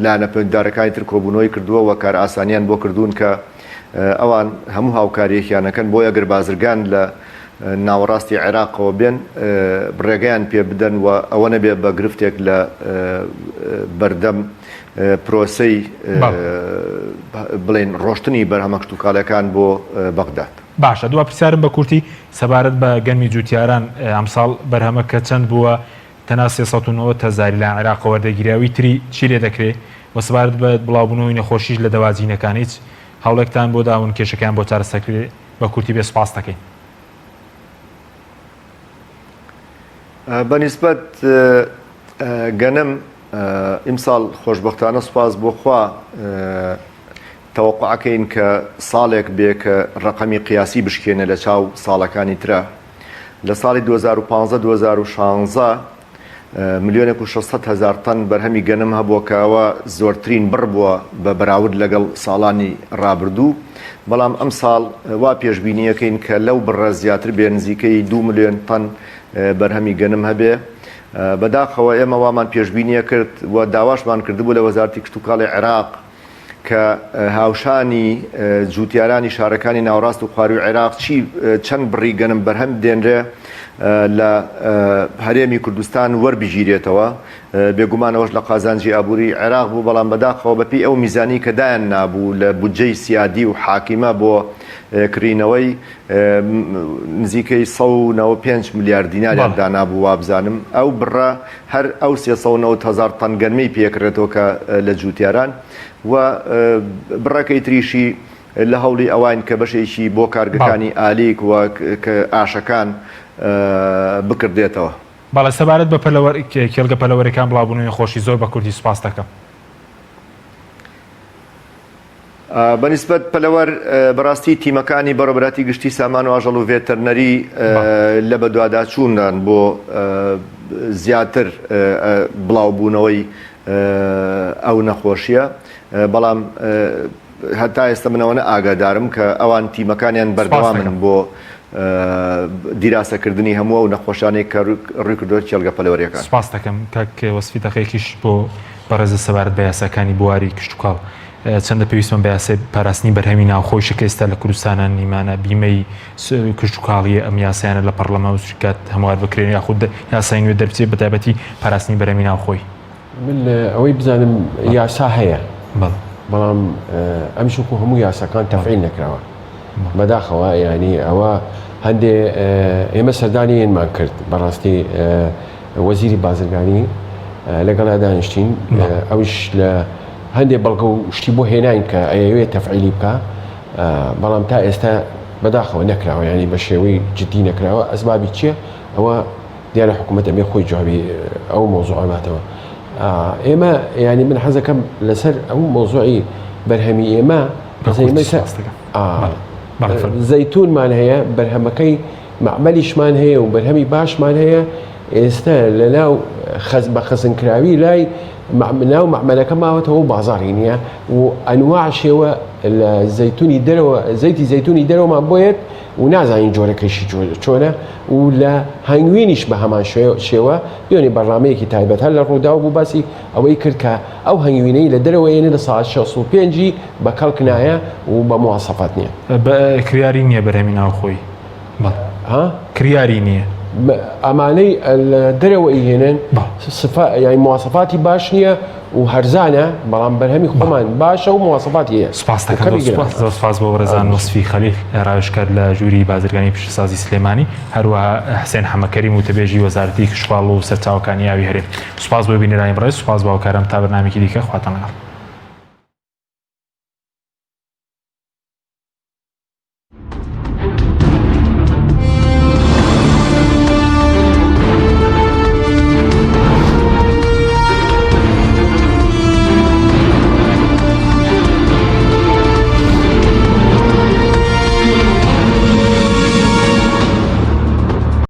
لایەنە پەیوەندیدارەکانی تر کۆبوونەوەی کردووە و کارئاسانیان بۆ کردوون کە ئەوان هەموو هاوکاریەکیان ئەکەن بۆیە گەر بازرگان لە ناوەڕاستی عێراقەوە بێن ڕێگەیان پێ بدەن و ئەوە نەبێ بە گرفتێک لە بەردەم پرۆسەی بڵێن ڕۆشتنی بەرهەمە کشتوکاڵیەکان بۆ بەغداد. باشە دوا پرسیارم بە کورتی سەبارەت بە گەنمی جوتیاران ئەمساڵ بەرهەمەکە چەند بووە تەنها 390 هەزاری لە عێراقەوە وەردەگیرا وی تری چی لێ دەکرێ وە سەبارەت بە بڵاوبوونەوەی نەخۆشیش لە دەواجینەکان هیچ هەوڵێکتان بۆ داون کێشەکەیان بۆ چارەسەر کرێ بە کورتی بێ سوپاست دەکەین. بە نیسبەت گەنم ئیمساڵ خۆشبەختانە سوپاس بۆ خوا تەوەقوعەکەین کە ساڵێک بێ کە ڕەقەمی قیاسی بشکێنێ لە چاو ساڵەکانی ترا. لە ساڵی 2015 2016 ملیۆنێک و 600 هەزار تەن بەرهەمی گەنم هەبووە کە ئەوە زۆرترین بڕ بووە بە بەراورد لەگەڵ ساڵانی ڕابردوو، بەڵام ئەمساڵ وا پێشبینییەکەین کە لەو بڕە زیاتر بێ نزیکەی دوو ملیۆن تەن بەرهەمی گەنم هەبێ. بەداخەوە ئێمە وامان پێشبینیەکرد و داواشمان کردبوو لە وەزارەتی کشتوکاڵی عێراق کە هاوشانی جووتیارانی شارەکانی ناوەڕاست و خوارووی عێراق چی چەند بڕی گەنم بەرهەم دێنرێ لە هەرێمی کوردستان وەربگیرێتەوە بێگومان ئەوەش لە قازانجی ئابووری عێراق بوو بەڵام بەداخەوە بەپێی ئەو میزانی کە دایان نابوو لە بودجەی سیادی و حاکیمە بۆ کڕینەوەی نزیکەی 195 ملیار دیناریان دانابوو وابزانم ئەو بڕە هەر ئەو 390 هەزار تەن گەنمەی پێکرێتەوە کە لە جووتیاران و بڕەکەی تریشی لە هەوڵی ئەوین کە بەشێکی بۆ کارگەکانی ئالیک و ئاشەکان بکردێتەوە. بەڵێ سەبارەت بە پەلەوەر کێڵگە پەلەوەرەکان بڵاوبوونەوەی نەخۆشی زۆر بە کوردی سوپاست دەکەم. بە نیسبەت پەلەوەر بەڕاستی تیمەکانی بەڕێوەبەراتی گشتی سامان و ئاژەڵ و ڤێتەرنەری لە بەدواداچووندان بۆ زیاتر بڵاوبوونەوەی ئەو نەخۆشیە بەڵام. هەتا ئێستا من ئەوەنە ئاگادارم کە ئەوان تیمەکانیان بەردەوامن بۆ دیراسەکردنی هەموو ئەو نەخۆشانەی کە ڕووی کردووە کێڵگە پەلەوەریەکان. سوپاست دەکەم کاک وەسفی دەقێکیش بۆ بەڕێزت سەبارەت بە یاساکانی بواری کشتوکاڵ چەندە پێویستمان بە یاسای پاراستنی بەرهەمی ناوخۆیشە کە ئێستا لە کوردستانە نیمانە بیمەی کشتوکاڵیە ئەم یاسایانە لە پەڕلەمان و کات هەموار بکرێن یاخود یاسای نوێ دەربچێت بە تایبەتی پاراستنی بەرهەمی ناوخۆی. من ئەوەی بزانم یاسا هەیە بەڵام ئەمیش وەکو هەموو یاساکان تەفعیل نەکراوە بەداخەوە ینی ئەوە هەندێ ئێمە سەردانی ئێنمان کرد بەڕاستی وەزیری بازرگانی لەگەڵا دانیشتین ئەوش لە هەندێک بەڵگە و شتی بۆ هێناین کە ئەیەوێت تەفعیلی بکە بەڵام تا ئێستا بەداخەوە نەکراوە ینی بە شێوەی جددی نەکراوە ئەسبابی چییە ئەوە دیارە حکوومەت ئەبێ خۆی جوابی ئەو مۆزوعە باتەوە ئێمە ینی من حەزەکەم لەسەر ئەو مۆزوعی بەرهەمی ئێمە زەیتونمان هەیە بەرهەمەکەی مەعمەلیشمان هەیە و بەرهەمی باشمان هەیە ئێستا لە ناو خەز بە خەزنکراوی لای ناو مەعمەلەکە ماوەتەوە و بازاڕی نییە و ئەنواع شێوە لە زەیتونی دەرەوە زەیتی زەیتونی دەرەوەمان بۆیەت و نازانین جۆرەکەشی چۆنە و لە هەنگوینیش بە هەمان شێوە دوێنێ بەرنامەیەکی تایبەت هەر لە ڕووداو بوو باسی ئەوەی کرد کە ئەو هەنگوینەی لە دەرەوە یەنێ لە ساعت 65 ی بە کەڵک نایە و بە مواسەفات نییە. بە کریاری نییە بەرهەمی ناوخۆیی. بەڵێ. ها؟ کریاری نییە. ئەمانەی لە دەرەوە ئیهێنن سفا یانی مواسەفاتی باش نییە و هەرزانە بەڵام بەرهەمی خۆمان باشە و مواسەفاتی هەیە. سوپاس دەکەم زۆر سوپاس بۆ بەڕێزان وەسفی خەلیل ڕاوێژکار لە ژووری بازرگانی پیشەسازی سلێمانی هەروەها حسێن حەمەکەریم وتەبێژی وەزارەتی کشتوکاڵ و سەرچاوەکانی ئاوی هەرێم سوپاس بۆ بینەرانی بەڕێز سوپاس بۆ هاوکارم تا بەرنامەیەکی دیکە خواتان لەگەڵ.